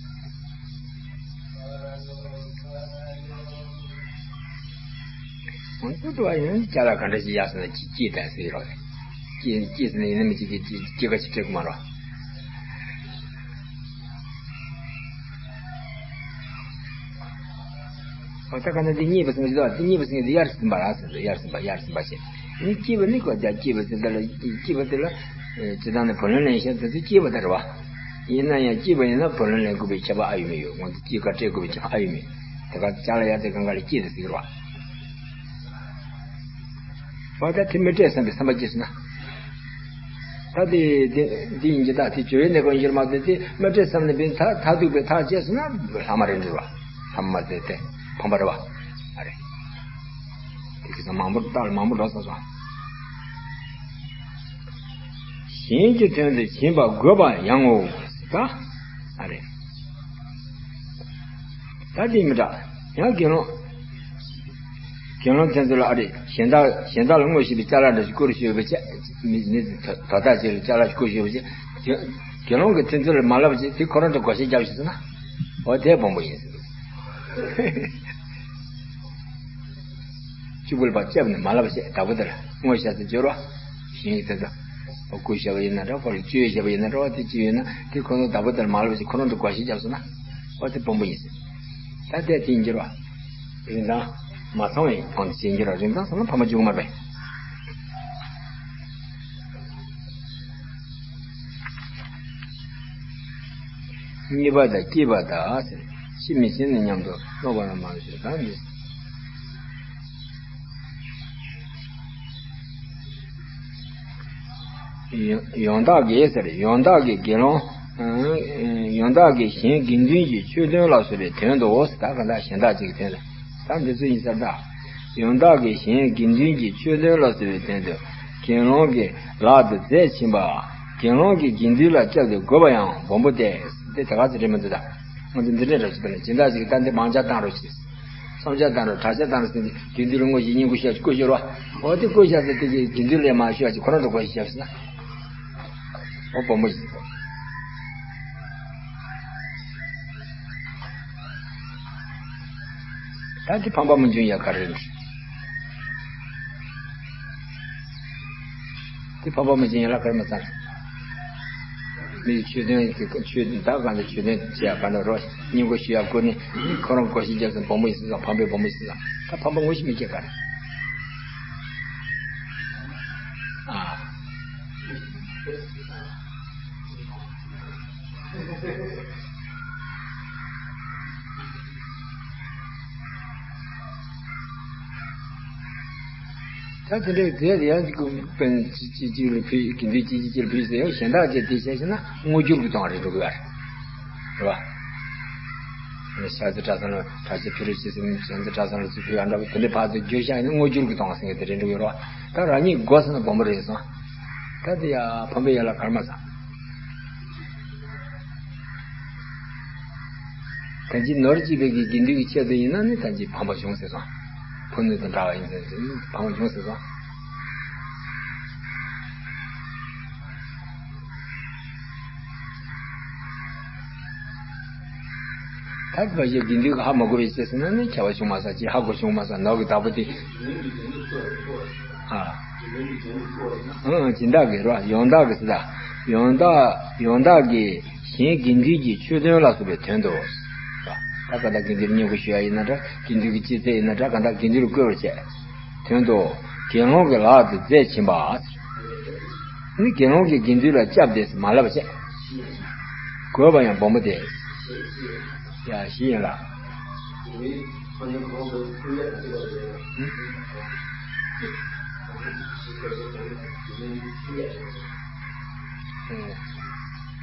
ཁོང་ཚོ་དུ་བ་ཡིན་ན་ཅ་ལག་ག་འདྲ་ཞིག་ཡག་སོང་ན་སྐྱེས་སྐྱེས་དང་ཟེར་རོགས། སྐྱེས་སྐྱེས་ཟེར་ན་ཡིན་ན་མི་སྐྱེས་སྐྱེས་སྐྱེས་ཀ་ཞིག་སྤྲད་དགོས་མ་རོགས། ཨོ་ད་ག་ན་འདི་རྙེད་པ་ཟེར་གྱི་འདུག་འདི་རྙེད་པ་ཟེར་གྱི་འདི་གཡར་ཟིན་པ་ར་ཟེར་འདུག་གཡར་ཟིན་པ་གཡར་ཟིན་པ་ཞེས། ནི་སྐྱེས་པ་ནི་གོ་རྒྱ་སྐྱེས་པ་ཟེར་འདི་ལ་སྐྱེས་པ་དེ་ལ། སྤྱི་བཏང་ནས་བུ་ལོན་ལེན་བྱས་དེ་ཚོ་སྐྱེས་པ་དེ་རེད་བ། ཡིན་ན་ཡང་སྐྱེས་པ་ཡིན་ན་བུ་ལོན་ལེན་དགོས་པའི་ཁྱད་པར་ཨ་ཡོད་མེད་ཡོད། ངོ་འདི་སྐྱེས་ཀ་སྤྲད་དགོས་པའི་ཁྱད་པར་ཨ་ཡོད་མེད། དེ་ག་ཅ་ལག་གཡར་དེ་གང་ག་ལ་སྐྱེས་དེ་ཟེར་གྱི་རེད་བ། བ་ད་དེ་མི་སྤྲད་བསམ་པའི་བསམ་པ་སྐྱེས་སོང་ན། ད་དེ་དེ་འདི་ཡིན་གྱི་ད་དེ་བྱོས་ཡོད་གནས་སྐོར་ཡིན་གྱི་མ་ཟད་དེ་མི་སྤྲད་བསམ་ནས་བས་ད་ད་སྡུག་པའི་ཐག་བཅད་སོང་ན་ལྷག་མ་རེད་འགྲོ་བ། ལྷག་མ་ཟད་དེ་ཕམ་པ་རེད་བ། ཨ་རེད། དེ་གི་ས་མང་པོ་རྟགས་ལ་མང་པོ་འགྲོ་སོང་སོང་། གཞན་གྱི་དོན་དུ་བྱིན་པ་དགོས་པ་ཡང་ངོ་། ད་ཨ་རེད། ད་དེ་མི་འདྲ། ཡང་དགེ་སློང་། དགེ་སློང་དེ་ཚོ་ལ་ཨ་རེ་གཞན་དག་གཞན་དག་ལ་བསྔོ་ཤེས་པའི་ཅ་ལག་འདྲ་ཞིག་བསྐུར་ཞུས་པ་བྱས། མི་མི་དོ་བདག་ཅིག་ལ་ཅ་ལག་ཞིག་བསྐུར་ཞུས་པ་བྱས། དགེ་དགེ་སློང་གིས་དེ་ཚོ་ལ་མ་ལབ་བྱས་དེ་ཁོ་རང་ཚོ་བགོ་བཤའ་རྒྱབ་ཤེས་སོང་ན། འོ་དེ་བོང་བུ་ཡིན་ཟེར་འདུག་གཅིག་པུ་ལ་ཕར་བཅབ་ནས་མ་ལབ་བྱས་བདག་པོ་དེ་ལ་བསྔོ་བྱས་ཏེ་སྦྱོར་བ། གཞན་གྱི་དོན་དུ། བསྐུར་བྱས་པ་ཡིན་ན་འདྲ་བ་ལ་བཅོལ་བྱས་པ་ཡིན་ན་འདྲ་བ་དེ་ཅི་ཡོད་ན་དེ་ཁོ་ཚོ་བདག་པོ་དེ་ལ་མ་ལབ་བྱས་ཁོ་རང་ཚོ་བགོ་བཤའ་རྒྱབ་སོང་ན། འོ་དེ་བོང་བུ་ཡིན་ཟེར། ད་ལྟའི་དེ་ཡིན་གྱི་རེད་བ། རིན་ཐང་། མ་ཚང་བའི་དབང་དུ་བྱས་ཀྱི་རེད། རིན་ཐང་ཟེར་ན་ཕ་མ་འཇུག་མ་རེད། རྙེད་པ་དང་སྐྱེས་པ་དང་ཟེར། ཤི་མི་ཤི་ནི་མཉམ་དུ་ལོག་པ་ལ་མ་ཞུ་དང་འདི། ཡང་ཡང་དག་གི་ཟེར། ཡང་དག་གི་དགེ་སློང་། ཡང་དག་གི་གཞན་དགེ་འདུན་གྱི་ཆོས་དོན་ལ་སོགས་པའི་དོན་དུ་འོ་ཟེར། ད་ག་ད་གཞན་དག་ཅིག་གི་དོན་ལ། ད་འདི་ཚོ་ཡིན་ས་ད། ཡང་དག་གི་གཞན་དགེ་འདུན་གྱི་ཆོས་དོན་ལ་སོགས་པའི་དོན་དུ། དགེ་སློང་གི་ལག་ཏུ་རྫས་བྱིན་པ། དགེ་སློང་གི་དགེ་འདུན་ལ་བསྐྱབས་ཏེ་དགོས་པ་ཡང་བོང་བུ་སྟེ། འདི་ད་ག་ཚོད་རེད་མི་འདུག་ད། ང་ཚོ་འདི་འདྲས་འདྲ་ཞིག་པ་ནས་སྦྱིན་བདག་ཅིག་གིས་ད་འདི་མང་ཇ་བཏང་རོགས་གྱིས། སུམ་ཇ་བཏང་རོགས། དྲུག་ཇ་བཏང་རོགས་ཟེར་ནས་དགེ་འདུན་ལ་བསྔོ་ཞིག་བསྙེན་བཀུར་ཞུ་བ་ཞིག་བསྐུར་ཞོར་བ། འོ་དེ་བསྐུར་བཞག་ཚེ་དེ་གི་དགེ་འདུན་ལ་མ་ཞུ་བ་ཅིག་ཁོ་རང་ཚོ་དགོས་ཞིག་བཞག་ཟེར་ན། འོ་བོང་བུ་ཞིག་ད་དེ་ཕམ་པ་མི་འབྱུང་ཡ་ག་རེ་རེད། དེ་ཕམ་པ་མི་འབྱུང་ཡ་ལ་ག་རེ་མ་ཚང་། མི་ཆོས་དོན་གྱི་ཆོས་ད་གང་དུ་ཆོས་དོན་བྱེད་ཡ་ག་འདྲ་རོ། བསྙེན་བཀུར་ཞུ་ཡ་བསྐུར་ནས་ཁོ་རང་དགོས་ཞིག་བཞག་ཟེར་ན་བོང་བུ་ཡིན་ཟེར་ན། ཕམ་པའི་བོང་བུ་ཡིན་ཟེར་ན། ད་ཕམ་པ་ངོ་ཤེས་མི་སྐྱེ་གར། ཨ། ད་དེ་འདྲའི་རྫས་དེ་ཡང་ཅིག་པན་གཅིག་གཅིག་ལ་ཕུལ། དགེ་འདུན་གཅིག་གཅིག་ལ་ཕུལ་ཟེར་ཡང་གཞན་དག་ཅིག་དེ་བྱས་ཤེ་ན་བསྔོ་རྒྱུར་གྱི་གཏོང་བ་རེད་འགྲོ་གི་ཡོད་རེད་བ། ཤ་ཚ་གྲྭ་ཚང་ལ་གྲྭ་ཆས་ཕུལ་རོགས་བྱེད་ཟེར་ནས་གཞན་ཚ་གྲྭ་ཚང་ལ་ཚུར་ཕུལ་ཡ་འདྲ་བོ་དེ་འདྲའི་ཕར་ཚུར་བརྗོད་བཞག་ཡིན་ན་བསྔོ་རྒྱུར་གྱི་གཏོང་བ་ཟེར་མཁན་དེ་རེད་འགྲོ་གི་ཡོད་རེད་བ། ད་རང་ཉིད་དགོས་ཟེར་ན་སྦོམ་པོ་རེད་སོང་། ད་དེ་ཡ་ཕམ་པའི་ཡན་ལག་གར་མ་ཚང་། ད་ཅི་ནོར་གཅིག་པའི་གི་དགེ་འདུན་གྱི་ཆེད་དུ་ཡིན་ན་ནི་ད་ཅི་ཕམ་པ་བྱུང་ཟེར་སོང་། ཕུ་ནུ་དང་འདྲ་བ་ཡིན་ཟེར་ནས་ཕམ་པ་བྱུང་ཟེར་སོང་། ད་ཕ་ཞིག་དགེ་འདུན་གྱི་ཧ་མ་གོ་བའི་ཆེད་ཟེར་ན་ནི་ཁྱད་པར་བྱུང་མ་སོང་། ཅི་ཧ་གོ་བྱུང་མ་སོང་། ནོར་གྱི་བདག་པོ་དེ། ཨ། ཨང་། སྦྱིན་བདག་གི་རོ། ཡོན་བདག་གི་ཟེར་ད། ཡོན་བདག་ཡོན་བདག་གིས་གཞན་དགེ་འདུན་གྱི་ཆོས་དོན་ལ་སོགས་པའི་དོན་དུ། ད་ག་ད་དགེ་འདུན་ལ་བསྙེན་བཀུར་ཞུ་ཡ་ཡིན་ན་འདྲ། དགེ་འདུན་གྱི་ཅི་ཚེ་ཡིན་ན་འདྲ། ག་ད་དགེ་འདུན་ལ་བསྐུལ་བར་བྱས། དོན་དུ་དགེ་སློང་གི་ལག་ཏུ་རྫས་བྱིན་པ། ནི་དགེ་སློང་གིས་དགེ་འདུན་ལ་སྐྱབས་དེས་མ་ལབ་པ་བྱས། དགོས་པ་ཡང་སྦོམ་པོ་སྟེ། ཡ་བཞི་ཡིན་ལ།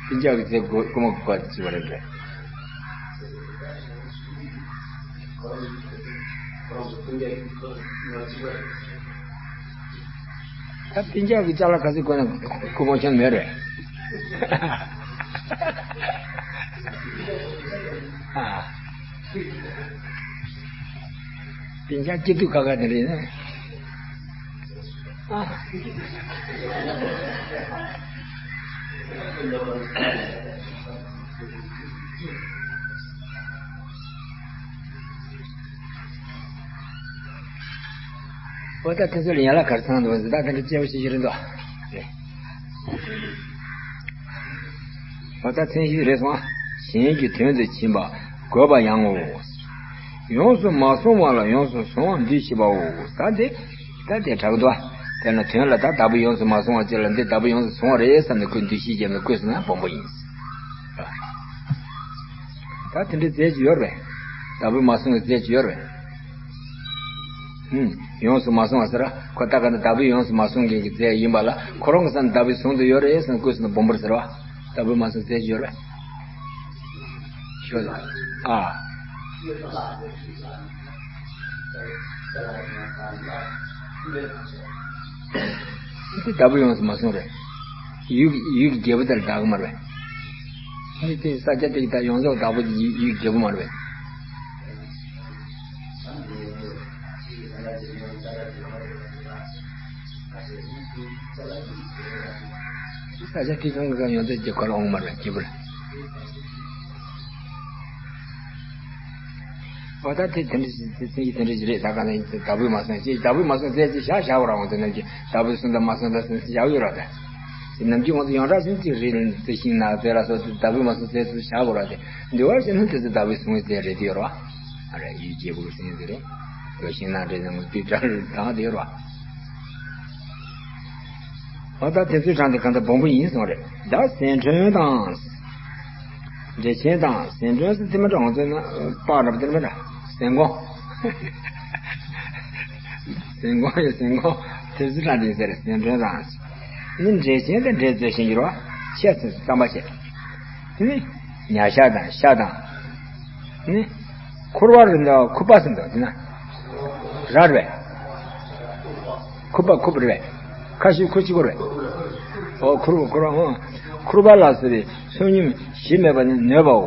སྤུན་ཀྱག་གི་ཚེ་སྒོ་རྐུ་མ་རྐུ་བ་དེ་བྱི་བ་རེད་པས། ད་སྤུན་ཀྱག་གི་ཅ་ལག་ག་ཚོད་དགོས་ན་རྐུ་མ་ཁྱོན་མེད་རེད། ཨ། སྤུན་ཀྱག་སྐྱིད་སྡུག་ཁ་ཁ་དེ་རེད་ན། ཨ། འོ་ད་དེ་ཚོ་ལ་ཡན་ལག་ག་རེ་ཚང་འདུག་ཟེར། ད་དེ་འདྲ་སྐྱེ་བོ་ཞིག་ཞིག་རེད་འདུག་འོ་ད་མཚན་གཞི་རེད་སོང་། གཞན་གྱི་དོན་དུ་བྱིན་པ་དགོས་པ་ཡང་ངོ་། ཡོངས་སུ་མ་བཟུང་བ་ལ་ཡོངས་སུ་བཟུང་བ་འདུས་བྱས་པའོ། ད་དེ་ད་དེ་དྲག་འདུག་དེ་ན་དོན་ལ་ད་བདག་པོས་ཡོངས་སུ་མ་བཟུང་བ་ཅིག་ལ་འདི་བདག་པོས་ཡོངས་སུ་བཟུང་བ་རེད་བསམ་ནས་ཁོས་འདུ་ཤེས་བརྒྱབ་ནས་བཀོད་སོང་ན་སྦོམ་པོ་ཡིན། ད་དེ་འདྲའི་རྫས་ཅིག་ཡོད་རེད། བདག་པོས་མ་བཟུང་བའི་རྫས་ཅིག་ཡོད་རེད། ཧུམ། ཡོངས་སུ་མ་བཟུང་བ་ཟེར། ཁོ་ད་ག་ནི་བདག་པོས་ཡོངས་སུ་མ་བཟུང་མཁན་གྱི་རྫས་ཡིན་པ་ལ། ཁོ་རང་གི་ས་ནས་བདག་པོས་བཟུང་དུ་ཡོད་རེད་ཟེར་ནས་བཀོད་སོང་ན་སྦོམ་པོར་ཟེར་བ། བདག་པོས་མ་བཟུང་རྫས་ཅིག་ཡོད་རེད། ཤོད་ལ། ཨ། འདི་བདག་པོས་ཡོངས་སུ་མ་བཟུང་རེད། ཡུལ་ཡུལ་གྱི་རྒྱལ་པོ་དེ་ལ་བདག་གི་མ་རེད། འདི་དེ་ས་ཆ་དེ་གི་ད་ཡོངས་རྫོགས་བདག་པོ་དེ་ཡུལ་ཡུལ་གྱི་རྒྱལ་པོ་མ་རེད། ས་ཆ་དེ་གང་གི་གང་ཡོངས་རྫོགས་ཀྱི་ཁོ་ལ་འོང་མ་རེད། རྒྱལ་པོ་ལ། འོ་ད་དེ་དེ་འདྲ་ཞིག་དེ་མཚན་གཞི་དེ་འདྲ་ཞིག་རེད། ད་ག་ནས་བདག་པོས་མ་བཟུང་ཅིག་བདག་པོས་མ་བཟུང་རྫས་ཅིག་བཞག་བཞག་པ་ར། འོང་དུ་ནམ་གྱི་བདག་པོས་བཟུང་དང་མ་བཟུང་དང་ཟེར་བཞག་ཡོད་ར། ད་དེ་ནམ་གྱི་འོང་དུ་ཡོངས་གྲགས་ཤིག་ཅིག་རེད། རྩི་ཤིང་ན་རྫས་ལ་སོགས་ཏེ་བདག་པོས་མ་བཟུང་རྫས་ཚུར་བཞག་པ་ར། དེ་འདི་བར་ཞིག་ན་དེ་ཚོ་བདག་པོས་བཟུང་བའི་རྫས་རེད་དེ་ཡོད་ར། ཨ་ར་ཡུལ་རྒྱལ་པོ་གི་སེམས་དེ་རེད། ལོ་ཤིང་ན་རེད་ན་ངོ་དུས་དྲག་རེད་དང་དེ་ཡོད་ར། འོ་ད་དེ་ཚོའི་གྲངས་དེ་གང་ལྟར་སྦོམ་པོ་ཡིན་གསུངས་རེད། ད་ཟན་གྲོན་དང་། འབྲས་ཆན་དང་། ཟན་གྲོན་ཟེར་དེ་མི་འདྲ། ང་ཚོ་ན་པགས་འདྲ་པོ་དེ་མི་འདྲ། ཟན་གོང་། ཟན་གོང་ཡོད། ཟན་གོང་དེ་ཚོའི་གྲངས་དེ་ཟེར། ཟན་གྲོན་དང་། ནི་འབྲས་ཆན་དང་འབྲས་རྩོལ་ཞིང་འགྱུར་བ། ཆེ་ཚུལ་གཙང་པ་བྱས། ནི། ཉ་ཤ་དང་ཤ་དང་། ནི། ཁུར་བ་རེད་འདུག་ཁུར་པ་ཟེར་འདུག་དེ་ན། ར་རེད་པས། ཁུར་པ་ཁུར་པ་རེད་པས། ཁ་ཤས་ཁུར་གཅིག་པོ་རེད། ཨོ་ཁུར་པ་ཁུར་པ་ཨོ། ཁུར་པ་ལ་སོགས་པའི་བསོད་སྙོམས་བཞི་མེད་པ་ནི་ནོད་པའོ།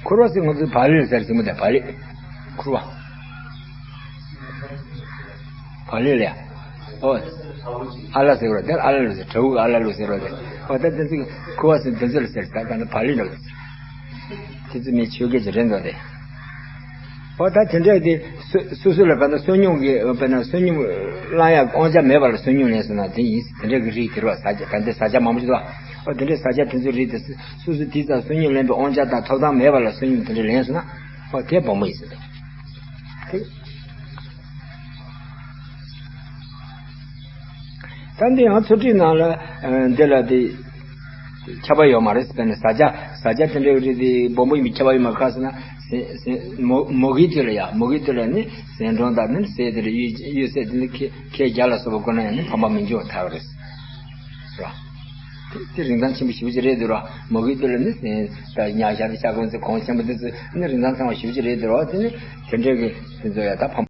ཁུར་པ་ཟེར་ང་ཚོའི་བག་ལེབ་ཟེར་ཟིན་པོ་དེ་བག་ལེབ། ཁུར་པ། བག་ལེབ་ལ་ཡ། ཨོ། ཨ་ལ་ཟེར་བ་དེ་ཨ་ལ་ལུ་ཟེར། བྲ་བུ་ཨ་ལ་ལུ་ཟེར་བ་དེ། ཨོ་ད་དེ་ཚོ་ཁུར་པ་ཟེར་དེ་ཚོ་ལ་ཟེར། ད་ད་ནི་བག་ལེབ་འདྲ་བོ་ཟེར། དེ་ཚོ་མི་ཆོས་སྐད་ཀྱི་རེད་འདུག་སྟེ། ཨོ་ད་དེ་འདྲ་དེ་སོ་སོ་སོ་ལ་ག་ན་བསོད་སྙོམས་ཀྱི་དཔེར་ན་བསོད་སྙོམས་བླང་ཡག་དབང་ཆ་མེད་པ་ལ་བསོད་སྙོམས་ལེན་སོང་ན་དེ་ཡིན། དེ་འདྲ་གི་རིགས་དེ་རུ་བ་ཟ་རྒྱུ་ད་འདི་ཟ་རྒྱུ་མང་པོ་ཞིག་འདུག་ཨོ་དེ་འདྲའི་ཟ་རྒྱུ་དེ་ཚོའི་རིགས་དེ་སོ་སོ་དེའི་རྩ་བསོད་སྙོམས་ལེན་པའི་དབང་ཆ་དང་ཐོབ་ཐང་མེད་པ་ལ་བསོད་སྙོམས་དེ་འདྲ་ལེན་སོང་ན་ཨོ་དེ་སྦོམ་པོ་ཡིན་ཟེར་འདུག་ད་འདི་ཡང་ཚུལ་ཁྲིམས་ནང་ལ་འདི་ལ་དེ་ཁྱབ་པ་ཡོད་མ་རེད་ཟེར་ནས། ཟ་བྱ་ཟ་བྱ་དེ་འདྲའི་རིགས་དེ་སྦོམ་པོ་ཡིན་པའི་ཁྱབ་པ་ཡོད་མ་རེད། ག་ཟེར་ན་མོ་མོ་གིའི་དུས་ལ་ཡ། མོ་གིའི་དུས་ལ་ནི་ཟན་གྲོང་དང་ནི་ཟས་དེ་རེད། གཡུ་གཡུ་ཟས་དེ་ནི་ཁལ་ཁལ་བརྒྱ་ལ་སོགས་པ་བསྐོལ་ན་ཡང་ནི་ཕམ་པ་མི་འབྱུང་བ་ཐལ་བ་རེད། ར། དེ་དེ་རིན་ཐང་ཆེན་པོ་ཞེ་པོ་ཅིག་རེད་འདུག་ར། མོ་གིའི་དུས་ལ་ནི་ཟན་དང་ཉ་ཤ་དང་ཤ་ཀུན་ཚོ་གོང་ཆེན་པོ་དེ་ཚོ་ནི་རིན་ཐང་ཚང་བ་ཞེ་པོ་ཅིག་རེད་འདུག་ར། དེ་ནི་དེ་འདྲའི་གི་དེ་ཚོ་ཡ་ད་ཕམ།